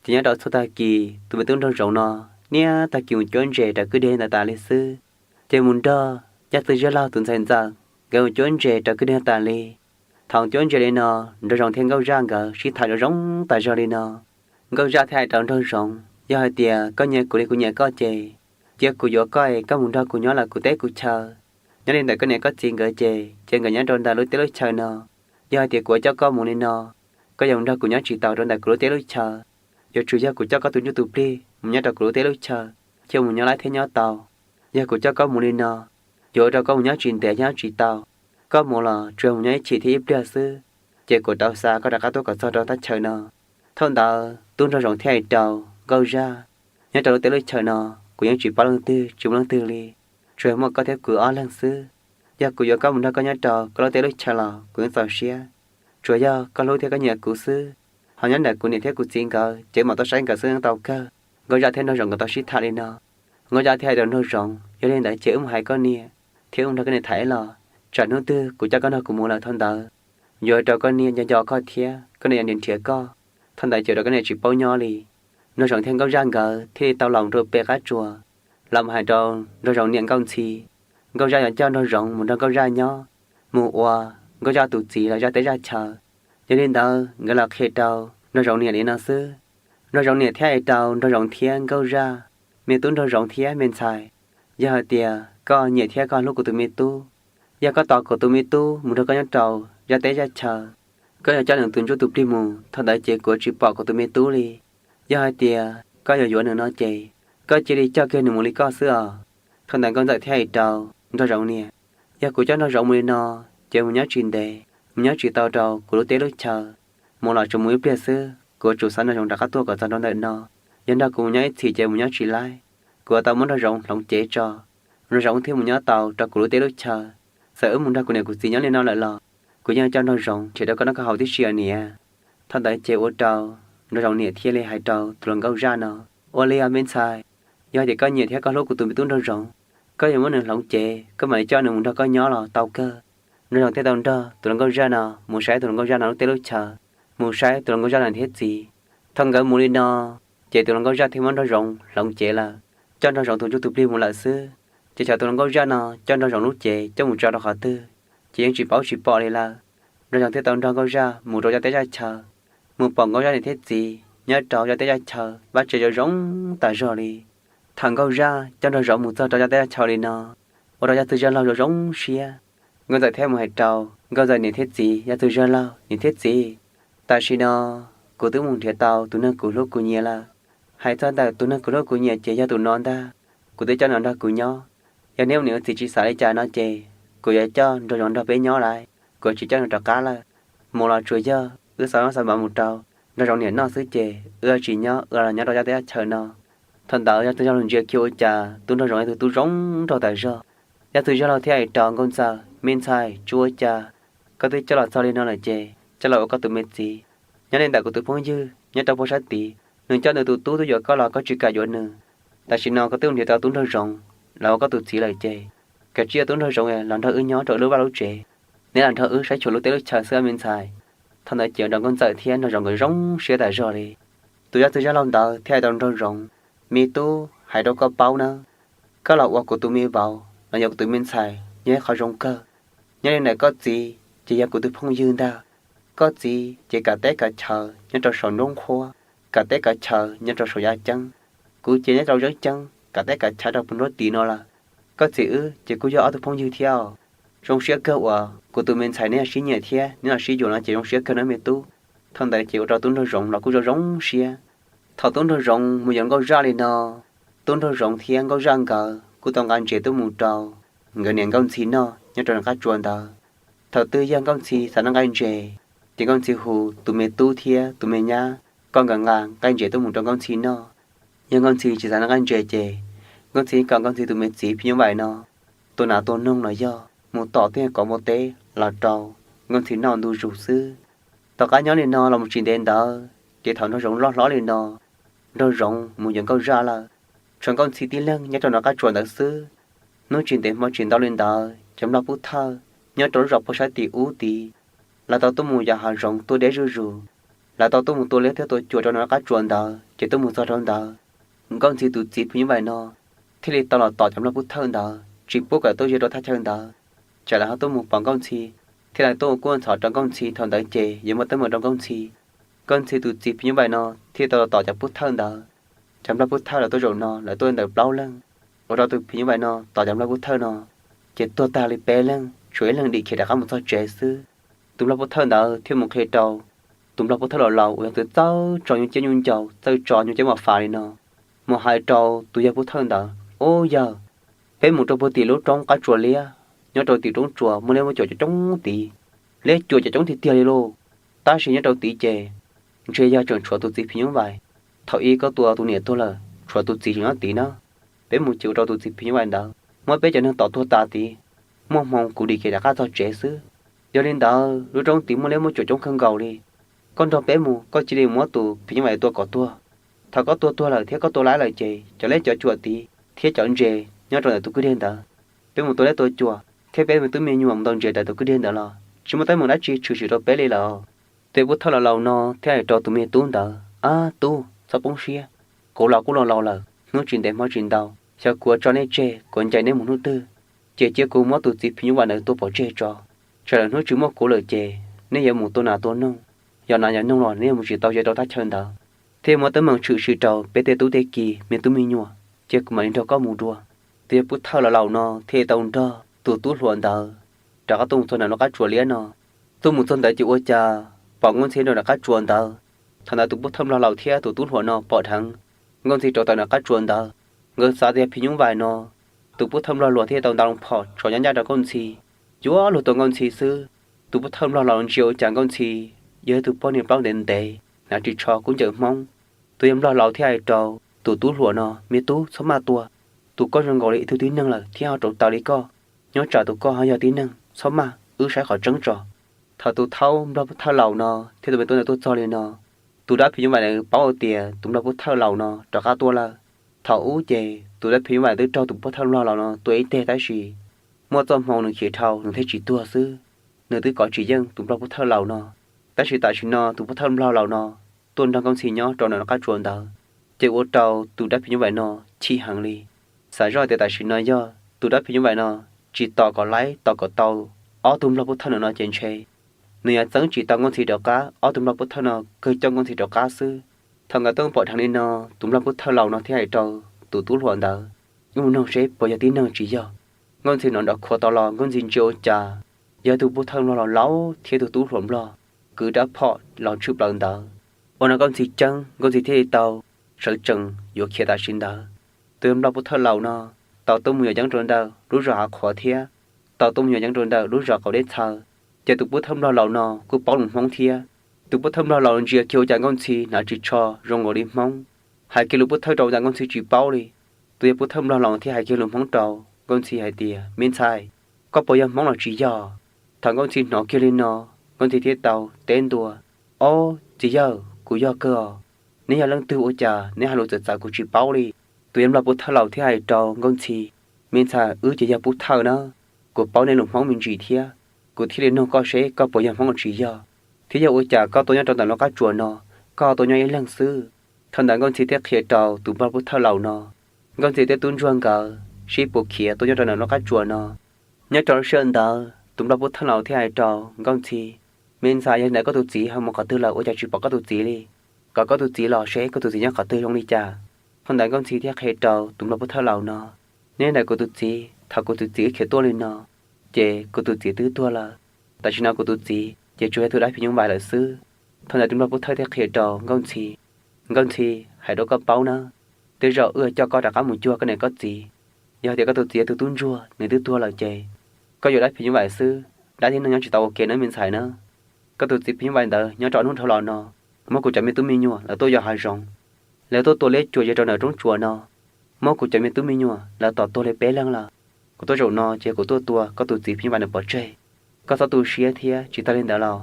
ces nyob rau txhua tag kis tus me tub nraug zoov no niaj tag kis mus cuab ntses raws kwj deg ntawd tas li xwb. Ces mus nrog zaj twg zaj laug tus ntxhais ntxawm nkawd mus cuab ntses raws kwj deg tas li. Thaum cuab ntses li no, nraug zoov thiab nkauj zaj nkawd sib tham zoo zoo tas zog li no. Nkauj zaj thiaj hais rau nraug zoov, yog hais tias koj nyiam kuv li kuv nyiam koj ces cia kuv yuav koj es koj mus nrog kuv nyob lawm kuv teb kuv chaw. Nyob li ntawm koj niam koj txiv nkawd ces cia nkawd nyob rau ntawm lub teb lub chaw no. Yog hais tias kuv coj koj mus li no, koj yuav mus nrog kuv nyob tsis tau rau ntawm kuv lub teb lub chaw. Yuav tsum yog kuv coj koj tus ntsuj tus plig mus nyob rau kuv lub teb lub chaw, thiaj mus nyob laib thiab nyob tau. Yog kuv coj koj mus li no, yuav ua rau koj mus nyob tsis ntev thiab nyob tsis tau. Koj mus los tsuas yog mus nyob ib chim thiab ib pliag xwb, ces kuv tau xa koj rov qab tuaj kom txog rau thaj chaw no. Thaum ntawd tub nraug zoov thiaj hais rau nkauj zaj, nyob rau lub teb lub chaw no kuv yeej tsis paub leej twg tsis muaj leej twg li, tsuas yog muaj koj thiab kuv ob leeg xwb. Yog kuv yuav koj mus nrog koj nyob rau koj lub teb lub chaw los kuv yeej txaus siab. Tsuas yog koj hlub thiab koj nyiam kuv xwb. Ho nyob ntawm kuv niam thiab kuv txiv nkawd ces mam tuaj saib nkawd xwb yeej tau kawg. Nkauj zaj thiab nraug zoov nkawd tau sib tham li no. Nkauj zaj thiaj hais rau nraug zoov, yog li ntawd ces wb mus hais koj niam thiab wb mus nrog koj niam tham ib los, tsam hnub twg kuv coj koj nrog kuv mus lawm thaum ntawd yuav ua rau koj niam nco nco koj thiab koj niam yuav nrhiav nrhiav koj. Thaum ntawd ces ua rau koj niam tsis paub nyob li. Nraug Zoov thiab Nkauj Zaj nkawd thiaj li tau los rau pem qab tsuas, los mus hais rau Nraug Zoov niam Nkauj Ntxhi. Nkauj Zaj yuav coj Nraug Zoov mus nrog Nkauj Zaj nyob, mus ua Nkauj Zaj tus txiv lawv zaj teb zaj chaw. Yog li ntawd nkawd los qhia rau Nraug Zoov niam li no xwb. Nraug Zoov niam thiaj hais rau Nraug Zoov thiab Nkauj Zaj, me tub Nraug Zoov thiab me ntxhais, yog hais tias koj nyiam thiab koj hlub kuv tus me tub, yog koj tos kuv tus me tub mus nrog koj nyob rau zaj teb zaj chaw, koj yuav coj nws tus ntsuj tus plig mus, thaum ntawd ces kuv yuav tsis pom kuv tus me tub li. Yog hais tias koj yuav yuav nws no ces koj cia li coj kiag nws mus li koj xwb os. Thaum ntawd Nkauj Ntxawm thiaj hais rau Nraug Zoov niam, yog kuv coj Nraug Zoov mus li no, ces mus nyob tsis ntev, mus nyob tsis tau rau kuv lub teb lub chaw, mus los tsuas mus ib pliag xwb, kuv yuav tsum xa Nraug Zoov rov qab tuaj kom txog nraum ntawm no. Yog nrog kuv mus nyob ib txhis ces mus nyob tsis laib, kuv yuav tau muab Nraug Zoov hloov cev tso. Nraug Zoov thiaj mus nyob tau rau kuv lub teb lub chaw. Txawm wb mus nrog kuv niam kuv txiv nyob li no lawm los kuv yeej coj Nraug Zoov tshem rau koj noj koj haus tib si niam. Thaum ntawd ces ua rau Nraug Zoov niam thiaj li hais rau tus hluas Nkauj Zaj no, ua li os me ntxhais, yog tias koj nyiam thiab koj hlub kuv tus me tub Nraug Zoov, koj yuav muab nws hloov cev, koj mam li coj nws mus nrog koj nyob los tau kawg. Nraug Zoov thiaj tau nrog tus hluas Nkauj Zaj no mus saib tus hluas Nkauj Zaj no lub teb lub chaw, mus saib tus hluas Nkauj Zaj no niam thiab txiv. Thaum nkawd mus li no, ces tus hluas Nkauj Zaj thiaj muab Nraug Zoov hloov cev lawm, coj Nraug Zoov tus ntsuj tus plig mus lawm xwb. Ces xyov tus hluas Nkauj Zaj no coj Nraug Zoov lub cev coj mus tso rau qhov twg, ces yeej tsis paub tsis pom li lawm. Nraug Zoov thiaj tau nrog Nkauj Zaj mus rau zaj teb zaj chaw, mus pom Nkauj Zaj niam thiab txiv nyob rau zaj teb zaj chaw, vaj tse zoo zoo tas zog li. Thaum Nkauj Zaj coj Nraug Zoov mus txog rau zaj teb zaj chaw li no, ua rau Yaj Txwg Zaj Laug zoo zoo siab. Nkauj Ntxawm thiaj mus hais rau Nkauj Ntxawm niam thiab txiv, Yaj Txwg Zaj Laug niam thiab txiv, tam sim no kuv twb mus nrhiav tau tus neeg kuv hlub kuv nyiam lawm. Hais txog ntawm tus neeg kuv hlub kuv nyiam ces yog tus no ntag, kuv twb coj nws nrog kuv nyob. Yog nej ua niam ua txiv tsis xav li cas no ces kuv yuav coj Nraug Zoov nrog peb nyob lawm, kuv tsis coj nws rov qab lawm. Mus los tsuas yog wb xa noj xa mov mus rau Nraug Zoov niam noj xwb ces wb tsis nyob, wb los nyob rau zaj teb zaj chaw no. Thaum ntawd Yaj Txwg Zaj Laug ntsia kiag ua cas tub Nraug Zoov yog tus tub zoo nraug tas zog. Yaj Txwg Zaj Laug thiaj hais rau Nkauj Ntxawm, me ntxhais, tsis ua cas, koj twb coj los txog li no lawm ces coj los ua koj tus me txiv. Nyob li ntawm kuv tus phooj ywg nyob rau puag sab tid, nws coj nws tus tub tuaj yuav koj los koj tsis kam yuav nws. Tam sim no koj twb mus nrhiav tau tub Nraug Zoov los ua koj tus txiv lawm ces kav tsij ua tub Nraug Zoov los nrog wb nyob rau wb lub vaj lub tsev, neb los nrog wb saib xyuas lub teb lub chaw xwb me ntxhais. Thaum ntawd ces ua rau Nkauj Ntxawm thiab Nraug Zoov nkawd zoo siab tas zog li. Tus Yaj Txwg Zaj Laug ntawd thiaj hais rau Nraug Zoov, me tub, hais rau koj paub nawb, koj los ua kuv tus me vauv los yog kuv tus me ntxhais yog ib qho zoo kawg. Nyob li ntawm koj txiv ces yog kuv tus phooj ywg ntag. Koj txiv ces kav teb kav chaw nyob rau saum nruab nqhuab, kav teb kav chaw nyob rau saum yaj ceeb. Kuv ces nyob rau zeeb ceeb kav teb kav chaw rau puag nruab tid no lawm. Koj txiv wb ces kuj yog ob tug phooj ywg thiab. Zoo siab kawg uas kuv tus me ntxhais neb sib nyiam thiab neb los sib yuav no ces zoo siab kawg nawb me tub. Thaum ntawd ces ua rau tub Nraug Zoov los kuj zoo zoo siab. Thaum tub Nraug Zoov mus yuav Nkauj Zaj li no, tub Nraug Zoov thiab Nkauj Zaj nkawd kuj tau nqa ntses tuaj mus rau nkawd niam Nkauj Ntxhi noj nyob rau nram qab tsuas ntawd. Thaum twg yog Nkauj Ntxhi xav noj nqaij ntses, ces Nkauj Ntxhi hu tus me tub thiab tus me nyab kom nkawd nqa nqaij ntses tuaj mus rau Nkauj Ntxhi noj. Yog Nkauj Ntxhi tsis xav noj nqaij ntses ces Nkauj Ntxhi kom Nkauj Ntxhi tus me txiv phim nyuj vais no tua nas tua noog los yog mus tom tej kov npua teb los rau Nkauj Ntxhi noj ntu zus xwb. Tom qab nyob li no los mus tsis ntev ntawd ces thaum Nraug Zoov loj hlob li no, Nraug Zoov mus yuav Nkauj Zaj lawm, tshuav Nkauj Ntxhi tib leeg nyob rau nram qab tsuas ntawd xwb. Hnub tsis ntev hmo tsis ntau li ntawd cov Nplog Pub Thawj nyob rau lub zos puag sab tim ub tid, lawv tau tuaj mus yos hav zoov tuaj deb zuj zus. Lawv tau tuaj mus tua liab thiab tua cua rau nram qab tsuas ntawd ces tuaj mus txog rau ntawd, Nkauj Ntxhi tus txiv phim nyuj vais no thiaj li tau los tom cov Nplog Pub Thawj ntawd tsis pub kom tuaj ze rau thaj chaw ntawd, tsam lawv ho tuaj mus pom Nkauj Ntxhi thiab lawv tuaj ua kuj ntxhov rau Nkauj Ntxhi thaum ntawd ces yuav muaj teeb meem rau Nkauj Ntxhi. Nkauj Ntxhi tus txiv phim nyuj vais no thiaj li tau los tom cov Pub Thawj ntawd. Cov Nplog Pub Thawj lawv tuaj zaum no lawv tuaj li ntawm plaub leeg, ua rau tus phim nyuj vais no tom cov Nplog Pub Thawj no ces tuag tag li peb leeg, tshuav ib leeg dim khiav rov qab mus txog tsev xwb. Tus Nplog Pub Thawj ntawd thiaj mus qhia rau tus Nplog Pub Thawj laus laus uas yog tus txawj tso nyuj ciab nyuj ncau, txawj tso nyuj ciab mos fas li no, mus hais rau tus yawg Pub Thawj ntawd, ub yawg, peb mus rau puag tim lub roob qab tsuas liab, nyob rau tim roob tsuas muaj liab muaj cuam coob coob tid, liab cuam coob coob tiag tiag li lauj. Tab sis nyob rau tid ces ntshe yog tseem tshuav tus txiv phim nyuj vais thaum ub koj tua tus niam tuag lawm, tshuav tus txiv tseem nyob tid na. Peb mus ces ua rau tus txiv phim nyuj vais ntawd muab peb cov neeg tom tuag tas tid, muaj hmoo kuv dim khiav rov qab txog tsev xwb. Yog li ntawd lub roob tid muaj liab muaj cuam coob kawg nkaus li. Koj nrog peb mus, koj cia li muab tus phim nyuj vais tua kom tuag. Thaum koj tua tuag lawm thiab koj tua laib lawm ces cov liab cov cuam tid thiab cov ntses nyob rau ntawm tus kwj deg ntawd, peb mus tua liab tua cuam thiab peb me tub me nyuam mus ntaus ntses ntawm tus kwj deg ntawd los tsis muaj teeb meem dab tsi tshwm sim rau peb li lawm. Tus yawg Pub Thawj laus laus no thiaj hais rau tus me tub ntawd, ab tub, txhob poob siab, Kuv los kuj laus laus lawm, hnub tsis ntev hmo tsis ntau, xyov kuv yuav tso nej tseg, kuv ncaim nej mus hnub twg, ces cia kuv muab tus txiv phim nyuj vais ntawd tua pov tseg tso. Tsam lawm hnub tsis muaj kuv lawm ces nej yuav mus tua nas tua noog, yog nas yog noog los nej yuav mus tsis tau ze rau thaj chaw ntawd, thiaj muab teeb meem tshwm sim rau peb tej tub tej ki, me tub me nyuam, ces kuv mam li nrog koj mus dua. Tus yog pub thawj laus laus no thiaj tau nrog tus tub hluas ntawd rov qab tuaj mus txog nram lub qab tsuas liab no. Tuaj mus txog ntawd ces ua cas pom Nkauj Ntxhi nrog nram qab tsuas ntawd. Thaum ntawd tus pub thawj nplog laus thiab tus tub hluas no pom dheev Nkauj Ntxhi rauv taws nram qab tsuas ntawd, nkawd xav tias phim nyuj vais no. Tus pub thawj nplog hluas thiaj tau nta loo phom tso ncaj ncaj rau Nkauj Ntxhi, yuav luag tua Nkauj Ntxhi xwb. Tus pub thawj nplog laus ntsia ua cas Nkauj Ntxhi yog ib tug poj niam plaub ntev ntev, hnav ris tsho kub ncaws Hmoob. Tus yog nplog laus thiaj hais rau tus tub hluas no, me tub, txhob maj tua, tus koj zoo nkaus li ib tug tib neeg lawm thiab ho rauv taws li koj, nyob tsam tus koj ho yog tib neeg, txhob maj, wb saib qhov tseeb tso. Thaum tus thaub nplog pub thawj laus no thiab tus me tub ntawd tuaj txog li no, tus dab phim nyuj vais ntawd paub tias tus nplog pub thawj laus no rov qab tuaj lawm. Thaum ub ces tus dab phim nyuj vais twb raug tus pub thawj nplog laus no tua ib teg tab sis muaj txoj hmoo nws khiav dhau nws thiaj tsis tuag xwb. Nws twb kov tsis yeej tus nplog pub thawj laus no, tab sis tam sim no tus pub thawj nplog laus no tuaj nrog Nkauj Ntxhi nyob rau nram qab tsuas ntawd, ces ua rau tus dab phim nyuj vais no chim heev li. Xav zoj tias tam sim no yog tus dab phim nyuj vais no tsis tos kom laib tos kom tau ob tug nplog pub thawj no ces ntshe nws yuav txeeb tsis tau Nkauj Ntxhi rov qab, ob tug nplog pub thawj no kawg coj Nkauj Ntxhi rov qab xwb. Thaum nkawd tuaj pom dheev li no, tus nplog pub thawj laus no thiaj hais rau tus tub hluas ntawd, mus noog seb puas yog tib neeg tsis yog. Nkauj Ntxhi hnov nrov khuav tau los Nkauj Ntxhi ntsia ua cas yog tus pub thawj nplog laus laus thiab tus tub hluas nplog kwv rab phom los tshwm plaws ntawd. Ua no Nkauj Ntxhi ceeb, Nkauj Ntxhi thiaj li tau sawv tsees yuav khiav tam sim ntawd. Tus nplog pub thawj laus no tau tuaj mus yos yeeb rau ntawm lub zos Hav Qhuav thiab tau tuaj mus yos yeeb rau ntawm lub zos Qaum Dej Txhaw, ces tus pub thawj nplog laus no kuj paub lus Hmoob thiab. Tus pub thawj nplog laus ntsia kiag ua cas Nkauj Ntxhi hnav ris tsho zoo nkaus li Hmoob, hais kiag lus pub thawj rau ua cas Nkauj Ntxhi tsis paub li. Tus yog pub thawj nplog laus thiaj hais kiag lus Hmoob rau Nkauj Ntxhi hais tias, me ntxhais, koj puas yog Hmoob los tsis yog? Thaum Nkauj Ntxhi hnov kiag li no, Nkauj Ntxhi thiaj tau teb ntua, ob, txiv yawg, kuv yog kawg os. Neb yog leej twg ua cas neb hais lus txawv txawv kuv tsis paub li? Tus yog nplog pub thawj laus thiaj hais rau Nkauj Ntxhi, me ntxhais, wb ces yog pub thawj na, kuv paub nej lus Hmoob me ntsis thiab, kuv thiaj li nug koj seb koj puas yog Hmoob los tsis yog, thiab yog ua cas koj tuaj nyob rau ntawm lub qab tsuas no, koj tuaj nyob ib leeg xwb? Thaum ntawd Nkauj Ntxhi thiaj qhia rau tus nplog pub thawj laus no, Nkauj Ntxhi thiab tub ntsuag nkawd sib puas khiav tuaj nyob rau ntawm lub qab tsuas no. Nyob rau lub sij hawm ntawd tus nplog pub thawj laus thiaj hais rau Nkauj Ntxhi, me ntxhais, yog li ntawd koj tus txiv ho mus qhov twg lawm ua cas tsis pom koj tus txiv li? Kom koj tus txiv los seb koj tus txiv nyob qhov twg zoo li cas. Thaum ntawd Nkauj Ntxhi thiaj qhia rau tus nplog pub thawj laus no, neb ntawm kuv tus txiv, thaum kuv tus txiv wb khiav tuaj li no, ces kuv tus txiv twb tuag lawm. Tam sim no kuv tus txiv ces tsuas yog tus dab phim nyuj vais lawm xwb. Thaum ntawd tus nplog pub thawj thiaj qhia rau Nkauj Ntxhi, Nkauj Ntxhi, hais rau koj paub na, tej zaum wb yuav coj koj rov qab mus cuag koj niam koj txiv. Yog tias koj tus txiv yog tus tub ntsuag nws twb tuag lawm ces koj yuav dab phim nyuj vais xwb, dab tib neeg nyob tsis tau ua ke nawb me ntxhais na. Koj tus txiv phim nyuj vais ntawd nyob rau hnub dhau los no muab kuv cov me tub me nyuam lawv tuaj yos hav zoov, lawv tuaj tua liab cuam ze rau ntawm roob tsuas no, muab kuv cov me tub me nyuam lawv tom tuag li peb leeg lawm. Kuv tuaj zaum no ces kuv tuaj tua koj tus txiv phim nyuj vais ntawd pov tseg. Koj txhob tu siab thiab, tsis tas li ntawd los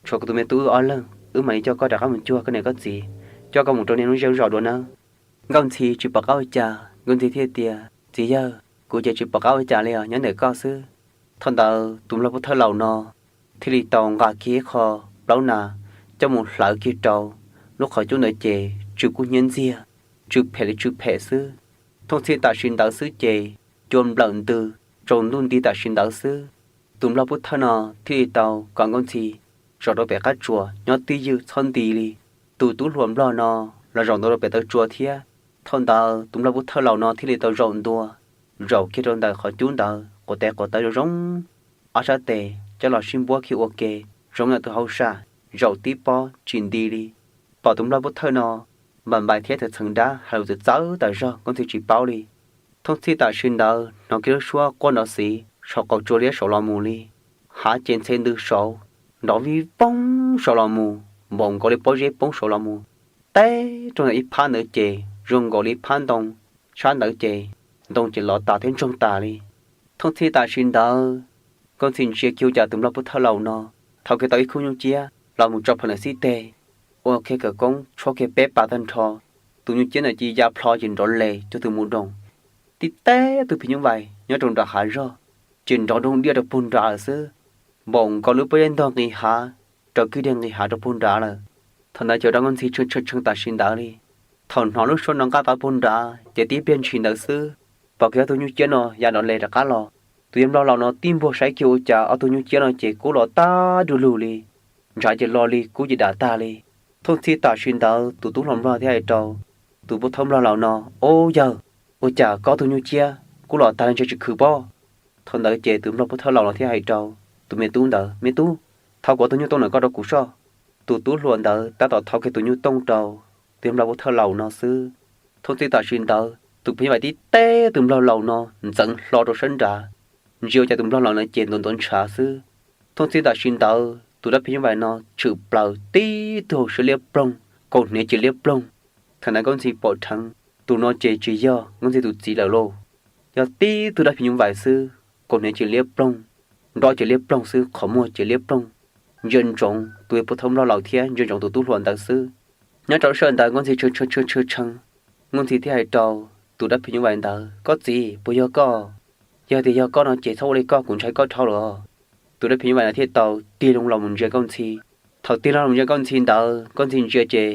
tshuav kuv tus me tub wb ob leeg, wb mam li coj koj rov qab mus cuag koj niam koj txiv, coj koj mus rau nej lub zej zos dua nawb. Nkauj Ntxhi tsis pom qab ua cas, Nkauj Ntxhi thiaj tias, txiv yawg, kuv ces tsis pom qab ua cas li os, nyob ntawm koj xwb. Thaum ntawd tus nplog pub thawj laus no thiaj li tau nqa kiag ib qho plaub nas coj mus hlawv kiag rau lub qhov cub ntawd ces tsw kub hnyiab ntxiag, tsw phem li tsw phem xwb. Thooj txhij tam sim ntawd xwb ces cua nplawm ntws, tsaus ntuj nti tam sim ntawd xwb. Tus nplog pub thawj no thiaj li tau kom Nkauj Ntxhi zaum rau pem qab tsuas nyob twj ywm txhob nti li. Tus tub hluas nplog no los zaum ntua rau pem taw tsua thiab. Thaum ntawd tus nplog pub thawj laus no thiaj li tau zaum ntua, zaum kiag rau ntawm qhov cub ntawd quav tes quav taw zoo zoo, ob sab tes coj los sib npuab kiag ua ke zoo yam tus hauj sam, zaum tib pob tsis nti li. Pom tus nplog pub thawj no npam npais thiab txheev txheev dab hais lus txawv txawv tas zog Nkauj Ntxhi tsis paub li. Thooj txhij tam sim ntawd hnov kiag lub suab quaj nrov xiv saum qaum tsua liab saud los mus li. Hav ces ntxhe ntws saud, nrov vij voog saud los mus, npaum nkaus li pob zeb poob saud los mus. Teb rau ntawm ib phab ntawd ces zoo nkaus li ib phab ntoo, sab ntawd ces ntoo ces lov tas thiab ntsoog tas li. Thooj txhij tam sim ntawd Nkauj Ntxhi ntsia kiag ua cas tus nplog pub thawj laus no thau kiag tau ib khub nyuj ciab los mus tso plhuav ntawm xib teg, ua kiag khawv koob tshuab kiag peb pas tag nrho. Tus nyuj ciab ntawd cia ya plho ces nrov les cuag tus mus doos. Tib teb tus phim nyuj vais nyob rau nram hav zog ces nrov doog diaj rau puag nrad lawm xwb, npaum nkaus lub pob zeb ntog nqis hav, raws kwj deg nqis hav rau puag nrad lawm. Thaum ntawd ces ua rau Nkauj Ntxhi tshee tshee tshee tam sim ntawd li. Thaum hnov lub suab nrov nqaj qab puag nrad ces tib pliag ntshis ntawd xwb, pom kiag ob tug nyuj ciab no ya nrov le rov qab los. Tus yawg nplog laus no tib npuaj saib kiag ua cas ob tug nyuj ciab no ces kub los tag du lug li, ntshav ces lo li kub ces dam tag li. Thooj txhij tam sim ntawd tus tub hluas nplog thiaj hais rau tus pub thawj nplog laus no, Ub yawg, ua cas koj ob tug nyuj ciab kub los tag li ntshe tsis khwv pob? Thaum ntawd ces tus nplog pub thawj laus no thiaj hais rau tus me tub ntawd, Me tub, thau kuv ob tug nyuj tooj ntawm koj rau kuv soj. Tus tub hluas ntawd tab tom thau kiag tus nyuj tooj rau tus yawg nplog pub thawj laus no xwb. Thooj txhij tam sim ntawd tus phim nyuj vais tib teb tus nplog laus no ntxeev hlo rau sab nrad, ntsia ua cas tus nplog laus no ces ntuav ntuav ntshav xwb. Thooj txhij tam sim ntawd tus dab phim nyuj vais no tshwm plaws tib tug hauv siab liab ploog, kaus hniav ces liab ploog. Thaum ntawd Nkauj Ntxhi pom dheev, tus no ces tsis yog Nkauj Ntxhi tus txiv lawm lauj, yog tib tug dab phim nyuj vais xwb, kaus hniav ces liab ploog, nrob ces liab ploog xwb, qhov muag ces liab ploog. Ntsia ntsoov tus yawg pub thawj nplog laus thiab ntsia ntsoov tus tub hluas ntawd xwb. Nyob rau sij hawm ntawd Nkauj Ntxhi tshee tshee tshee tshee tshee, Nkauj Ntxhi thiaj hais rau tus dab phim nyuj vais ntawd, Koj txiv, puas yog koj? Yog tias yog koj no ces txhob ua li koj, kuv ntshai koj dhau lawm os. Tus dab phim nyuj vais no thiaj tau tig loo los mus ntsia Nkauj Ntxhi. Thaum tig loo los mus ntsia Nkauj Ntxhi ntawd, Nkauj Ntxhi ntsia ces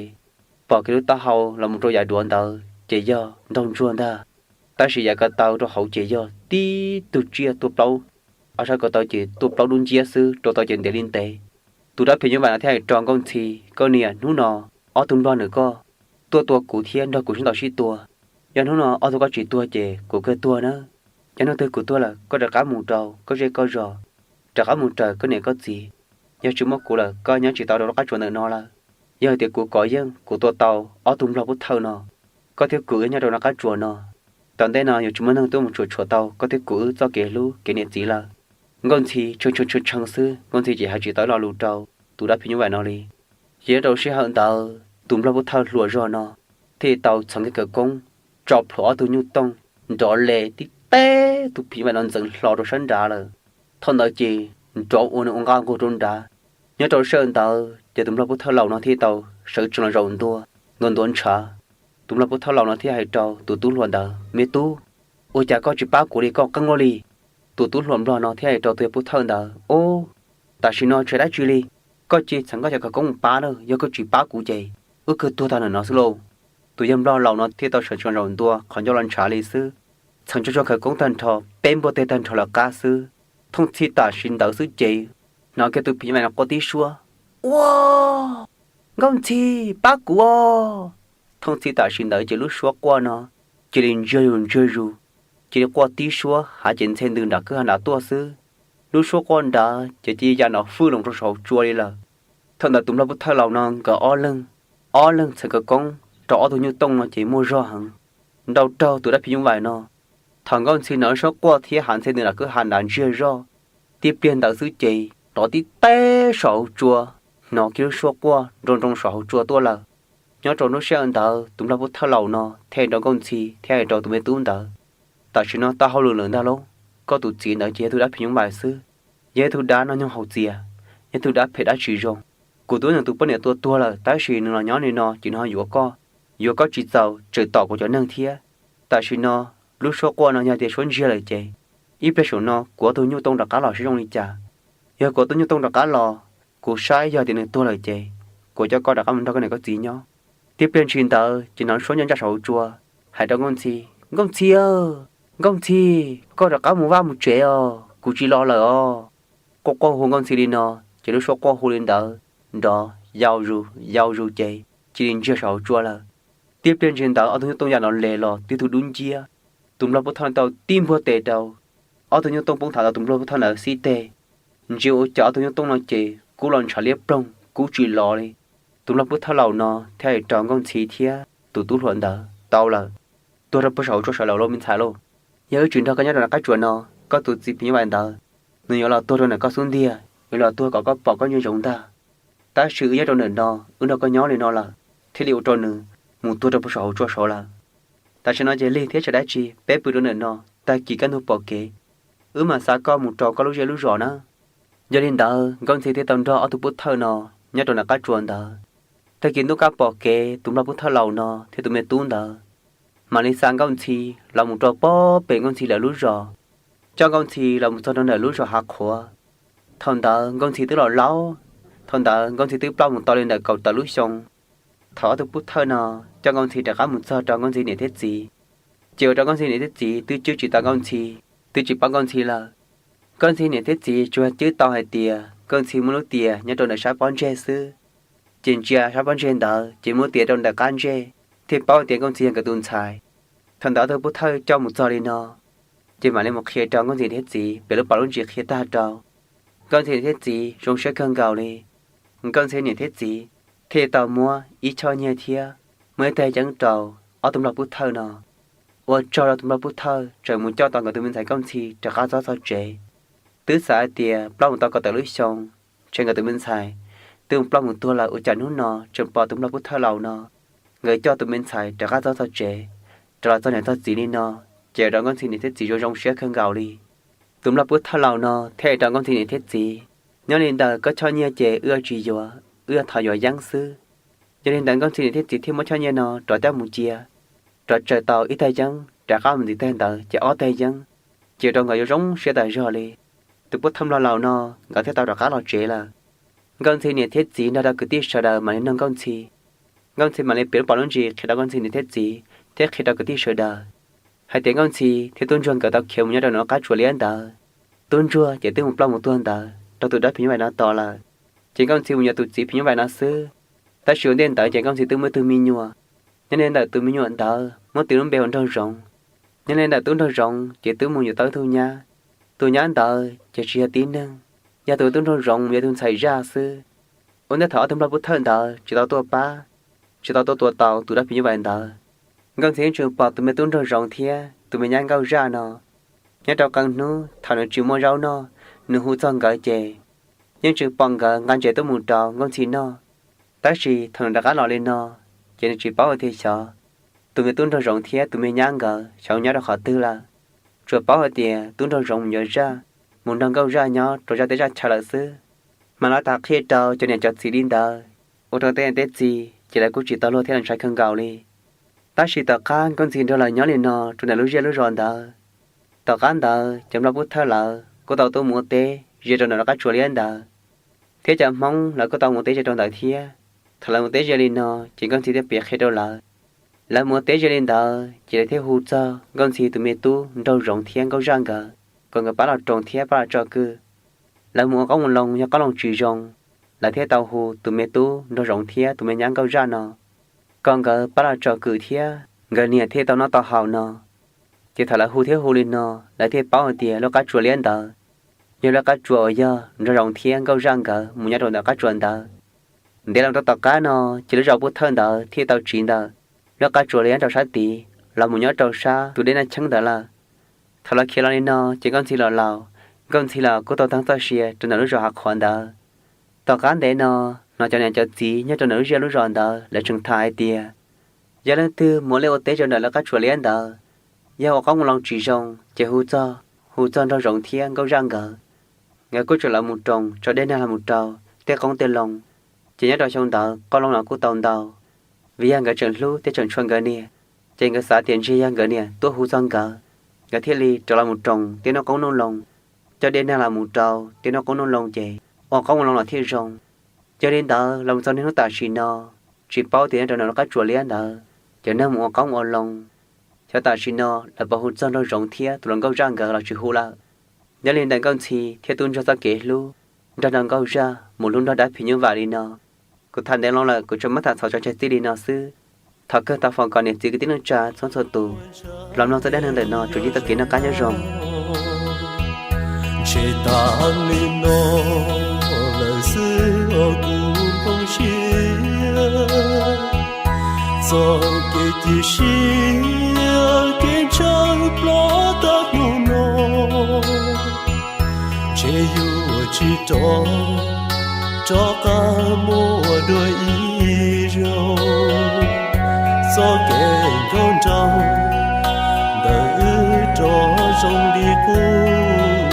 pom kiag lub taub hau los mus rau yav duav ntawd ces yog nraug ntsuag ntag. Tab sis yav ko taw rau hauv ces yog tib tug tsiaj tuaj plaub, ob sab ko taw ces tuaj plaub dub nciab xwb, rau tau ces ntev li ntev. Tus dab phim nyuj vais no thiaj hais rau Nkauj Ntxhi, Koj niam, hnub no ob tug nplog nws koj tuaj tua kuv thiab nrog kuv sib ntaus sib tua. Yog hnub no ob tug koj tsis tuag ces kuv kawg tuag na. Yog hnub twg kuv tuag lawm koj rov qab mus rau koj zej koj zos, rov qab mus raws koj niam koj txiv. Yog tsis muaj kuv lawm koj nyob tsis tau rau lub qab tsuas ntawm no lawm. Yog hais tias kuv kov yeej kuv tua tau ob tug nplog pub thawj no, koj thiab kuv wb nyob rau nram qab tsuas no, tom ntej no yuav tsis muaj neeg tuaj mus tsuam tshuam tau koj thiab kuv wb txoj kev hlub kev niam txiv lawm. Nkauj Ntxhi tshee tshee tshee tshee xwb, Nkauj Ntxhi ces hais tsis tau ib lo lus rau tus dab phim nyuj vais no li. Ces nyob rau sij hawm ntawd tus nplog pub thawj hluas zog no thiaj tau txhos kiag khawv koob tso plhuav ob tug nyuj tooj nrov le tib teb tus phim nyuj vais no ntxeev hlo rau sab nrad lawm. Thaum ntawd ces nrov ua nws ua nqaj nqug rau nrad. Nyob rau sij hawm ntawd ces tus nplog pub thawj laus no thiaj tau sawv tsees los zaum ntua, ntuav ntuav ntshav. Tus nplog pub thawj laus no thiaj hais rau tus tub hluas ntawd, Me tub, ua cas koj tsis pab kuv li, koj qeeb luaj li? Tus tub hluas nplog no thiaj hais rau tus yawg pub thawj ntawd, Ub, tam sim no tsis hais dab tsi li, koj cia li txheev koj cov khawv koob mus pab na, yog koj tsis pab kuv ces wb kawg tuag tag ntawm no xwb lauj. Tus yawg nplog laus no thiaj tau sawv tsees los zaum ntua qhov ncauj los ntshav li xwb, txheev tsuag tsuag khawv koob tag nrho, peb npuaj teg tag nrho lawv qab xwb. Thooj txhij tam sim ntawd xwb ces hnov kiag tus phim nyuj vais no quaj tib suab, Ua, Nkauj Ntxhi, pab kuv os! Thooj txhij tam sim ntawd ces lub suab quaj no cia li ntsiag zus ntsiag zus, cia li quaj tib suab hav ces ntxhe ntws nram kwj ha nrad tuaj xwb. Lub suab quaj nrad ces cia li ya nrov fwj loo rau saum hauv tsua li lawm. Thaum ntawd tus nplog pub thawj laus no nkawd ob leeg, ob leeg txheev khawv koob rau ob tug nyuj tooj no ces muaj zog heev, nrau raug tus dab phim nyuj vais no. Thaum Nkauj Ntxhi hnov lub suab quaj thiab hav ntxhe ntws nram kwj ha nrad ntsiag zoj, tib pliag ntawd xwb ces nrov tib teb saum hauv tsua, hnov kiag lub suab quaj nroo nroo saum hauv tsua tuaj lawm. Nyob rau lub sij hawm ntawd tus nplog pub thawj laus no thiaj hais rau Nkauj Ntxhi thiab hais rau tus me tub ntawd, Tam sim no tau hauj lwm lawm ntag lauj, koj tus txiv ntawd ces yog tug dab phim nyuj vais xwb, yog ib tug dab noj nyoog haus txias, yog tug dab phem dab tsis zoo. Kuv twb nws tus poj niam tua tuag lawm tab sis nws los nyob li no ces nws ho yuav koj, yuav koj tsis txaus tseem tom kuv cov neeg thiab. Tam sim no lub suab quaj no yog tias suab ntsiag lawm ces ib pliag saum no kuv ob tug nyuj tooj rov qab los saib zoo li cas. Yog kuv ob tug nyuj tooj rov qab los, kuv saib yog tias nws tuag lawm ces kuv coj koj rov qab mus nrog koj niam koj txiv nyob. Tib pliag ntshis ntawd ces hnov suab ncaj ntsaj saum hauv tsua hais rau Nkauj Ntxhi, Nkauj Ntxhi, Nkauj Ntxhi, koj rov qab mus vaj mus tsev os, kuv tsis los lawm os. Quaj quaj hu Nkauj Ntxhi li no ces lub suab quaj hu li ntawd nrov yau zus yau zus ces cia li ntsiag saum hauv tsua lawm. Tib pliag ntshis ntawd ob tug nyuj tooj ya nrov le los tib tug dub nciab. Tus nplog pub thawj tau tib npuaj tes rau, ob tug nyuj tooj poob thav tau tus nplog pub thawj ntawd xib teg. Ntsia ua cas ob tug nyuj tooj no ces kub los ntshav liab ploog kub tsis los li. Tus nplog pub thawj laus no thiaj hais rau Nkauj Ntxhi thiab tus tub hluas ntawd, Tau lawm, tuag rau puag saum hauv tsua sawv lawm lauj me ntxhais lauj. Yog wb tsis nrog koj nyob rau nram qab tsuas no, koj tus txiv phim nyuj vais ntawd nws yuav los tuag rau ntawm koj xub ntiag, yuav los tuag kom koj pom koj ntsia ntsoov ntag. Tab sis wb nyob rau ntawm no, wb nrog koj nyob li no lawm thiaj li ua rau nws mus tuag rau puag saum hauv tsua saud lawm. Tam sim no ces lig thiab tsis dab tsi, peb pw rau ntawm no, tag kis kaj ntug pom kev wb mam xa koj mus rau koj lub zej lub zos na. Yog li ntawd Nkauj Ntxhi thiaj tau nrog ob tug pub thawj no nyob rau nram qab tsuas ntawd. Tag kis ntuj kaj pom kev tus nplog pub thawj laus no thiab tus me tub ntawd mam li xa Nkauj Ntxhi los mus rau pob pem Nkauj Ntxhi lawv lub zos, coj Nkauj Ntxhi los mus txog rau ntawm lub zos hav qhuav. Thaum ntawd Nkauj Ntxhi twb los laub, thaum ntawd Nkauj Ntxhi twb ploj mus tau li ntawm kaum tawm lub xyoo. Thaum ob tug pub thawj no coj Nkauj Ntxhi rov qab mus txog rau Nkauj Ntxhi niam thiab txiv, ces ua rau Nkauj Ntxhi niam thiab txiv twb cwb tsis tau Nkauj Ntxhi, twb tsis paub Nkauj Ntxhi lawm. Nkauj Ntxhi niam thiab txiv tsuas cwb tau hais tias Nkauj Ntxhi muaj lub tias nyob rau ntawm sab pob ntseg xwb, ces ntsia sab pob ntseg ntawd ces muaj lub tias rau ntawm qab ntsej, thiaj paub tias Nkauj Ntxhi yog nkawd tus ntxhais. Thaum ntawd ob tug pub thawj coj mus txog li no, ces mam li mus qhia rau Nkauj Ntxhi niam thiab txiv pem lub pas lub ntsis qhia tag rau Nkauj Ntxhi niam thiab txiv zoo siab kawg nkaus li. Nkauj Ntxhi niam thiab txiv thiaj tau muab ib choj nyiaj thiab muab ib tag yeeb rau ob tug nplog pub thawj no. Ua tsaug rau tus nplog pub thawj tseem mus coj tau nkawd tus me ntxhais Nkauj Ntxhi rov qab txog txog tsev. Twb xav hais tias ploj mus tau kaum tawm lub xyoo, ntshe nkawd tus me ntxhais twb mus ploj mus tuag lawm, ua cas hnub no tseem pom tus nplog pub thawj laus no nkawd coj tus me ntxhais rov qab txog txog tsev, rov los txog niam txog txiv li no, ces ua rau Nkauj Ntxhi niam thiab txiv zoo zoo siab kawg nkaus li. Tus nplog pub thawj laus no thiaj hais rau Nkauj Ntxhi niam thiab txiv, nyob li ntawm koj choj nyiaj ces wb yuav tsis yuav, wb yuav thov yuav yeeb xwb. Yog li ntawd Nkauj Ntxhi niam thiab txiv thiaj muab choj nyiaj no rov coj mus cia, rov tsaws tau ib tag yeeb, rov qab mus ntxiv tag ntawd ces ob tag yeeb, ces ua rau nkawd yuav zoo siab tas zog li. Tus pub thawj nplog laus no nkawd thiaj tau rov qab los tsev lawm. Nkauj Ntxhi niam thiab txiv nrog rau kwv tij sawv daws mam li nug Nkauj Ntxhi. Nkauj Ntxhi mam li piav lub pas lub ntsis qhia rau Nkauj Ntxhi niam thiab txiv thiab qhia rau kwv tij sawv daws hais tias Nkauj Ntxhi thiab tub ntsuag nkawd tau khiav mus nyob rau nram lub qab tsuas liab ntawd. Tub ntsuag ces twb mus ploj mus tuag ntawd rau tus dab phim nyuj vais no tos lawm, ces Nkauj Ntxhi mus yuav tus txiv phim nyuj vais no xwb. Tab sis ua ntej ntawd ces Nkauj Ntxhi twb muaj ib tug me nyuam. Nyob li ntawm tus me nyuam ntawd muab tis lub npe ua Nraug Zoov. Nyob li ntawm tub Nraug Zoov ces twb mus yuav tau ib tug nyab. Tus nyab ntawd ces tsis yog tib neeg, yog tus tub Nraug Zoov mus yuav tus ntxhais zaj xwb. Ua ntej thaum ob tug nplog pub thawj ntawd tsis tau tuaj pab, tsis tau tuaj tua tau tus dab phim nyuj vais ntawd, Nkauj Ntxhi yeej tseem pom tus me tub Nraug Zoov thiab tus me nyab Nkauj Zaj no. Nyob rau qee hnub thaum nws tsis muaj zaub noj, nws hu txog nkawd ces yeej tseem pom nkawd nqa ntses tuaj mus rau Nkauj Ntxhi noj. Tab sis thaum nws rov qab los li no, ces nws tsis paub hais tias xyov tus me tub Nraug Zoov thiab tus me nyab nkawd xyov nyob rau qhov twg lawm. Tsuas paub hais tias tub Nraug Zoov mus yuav zaj, mus nrog Nkauj Zaj nyob rau zaj teb zaj chaw lawm xwb. Mas lawv tham qhia rau cov niam cov txiv li ntawd, ua rau tej niam tej txiv ces lawv kuj tsis tau luag thiab lawv ntshai kawg nkaus li. Tab sis tom qab Nkauj Ntxhi nrog lawv nyob li no rau ntawm lub zej lub zos ntawd, tom qab ntawd cov nplog pub thawj lawv kuj tau tuaj mus ua teb ze rau ntawm lub qab tsuas liab ntawd, thiab cov Hmoob lawv kuj tau mus ua teb ze rau ntawd thiab. Thaum lawv mus teb ze li no ces Nkauj Ntxhi thiaj piav qhia rau lawv. Lawv mus ua teb ze li ntawd ces lawv thiaj hu txog Nkauj Ntxhi tus me tub Nraug Zoov thiab Nkauj Zaj nkawd kom nkawd pab los roos thiab pab los tsom kwm. Lawv mus ua qoob ua loo yog qoob loo tsis zoo, lawv thiaj tau hu tus me tub Nraug Zoov thiab tus me nyab Nkauj Zaj no kom nkawd pab los tsom kwm thiab nkawd niam thiaj tau noj tau haus no. Ces thaum lawv hu thiab hu li no, lawv thiaj paub hais tias lub qab tsuas liab ntawd yog lub qab tsuas uas yog Nraug Zoov thiab Nkauj Zaj nkawd mus nyob rau ntawm qab tsuas ntawd. Ntev los rau tom qab no, ces lub zos pub thawj ntawd thiaj tau tsiv ntawm lub qab tsuas liab rau sab tid los mus nyob rau sab tus dej Naj Cheeb ntawd lawm. Thaum lawv khiav los li no ces Nkauj Ntxhi los laus, Nkauj Ntxhi los kuj tau tag txoj sia rau ntawm lub zos Hav Qhuav ntawd. Tom qab ntev no, los cov niam cov txiv nyob rau ntawm lub zej lub zos ntawd lawv tseem tham hais tias yog leej twg mus ua liaj ua teb rau ntawm lub qab tsuas liab ntawd, yog ua qoob ua loo tsis zoo ces hu txog, hu txog Nraug Zoov thiab Nkauj Zaj nkawd. Nkawd kuj tseem los mus roos tso dej nag los mus rau tej qoob tej loo, ces nyob rau xyoo ntawd qoob loo los kuj tau ntau. Vim yog nkawd tseem hlub thiab tseem tshua nkawd niam, ces nkawd xav tias ntshe yog nkawd niam tuaj hu txog nkawd, nkawd thiaj li rov los mus roos tej noj qoob noj loo, coj dej nag los mus rau tej noj qoob noj loo ces ua qoob ua loo los thiaj zoo. Yog li ntawd los mus txog niaj hnub tam sim no, tsis paub tias nyob rau ntawm lub qab tsuas liab ntawd cov neeg mus ua qoob ua loo, xyov tam sim no lawv puas hu txog Nraug Zoov thiab tus hluas Nkauj Zaj nkawd los tsis hu lawm. Nyob li ntawm Nkauj Ntxhi thiab tub ntsuag txoj kev hlub nrog rau Nkauj Zaj mus hlub nrog dab phim nyuj vais li no, kuv tham ntev loo lawm kuv tsuas muab tham txhos tso tseg txij li no xwb. Thov kawg tau foom kom niam txiv kwv tij neej tsa txhua txhua tus los mloog txoj dab neeg ntawm no tsuas yog txoj kev noj qab nyob zoo. Ntshe tas li no lawm xwb os kuv nplooj siab, txoj kev cia siab kev ntshaw ploj tag hnub no, ntshe yuav tsis rov, rov qab muaj dua ib zaug. Txoj kev nkauj nraug ntawm wb rov zoo li qub,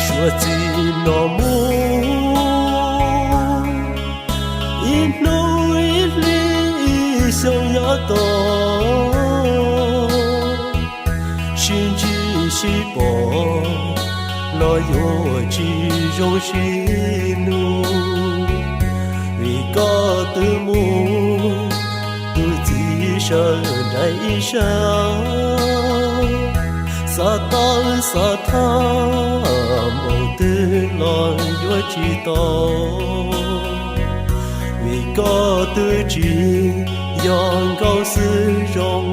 suav txij no mus ib hnub ib hlis ib xyoo yav tom, sib ntsib sib pom los yuav tsis zoo sib hlub, vim Koj twb muaj tus txiv sawv daim ib sab, xav tawv xav thab mus twg los yuav tsis tau, vim koj twb tsis yog nkauj xwb zoo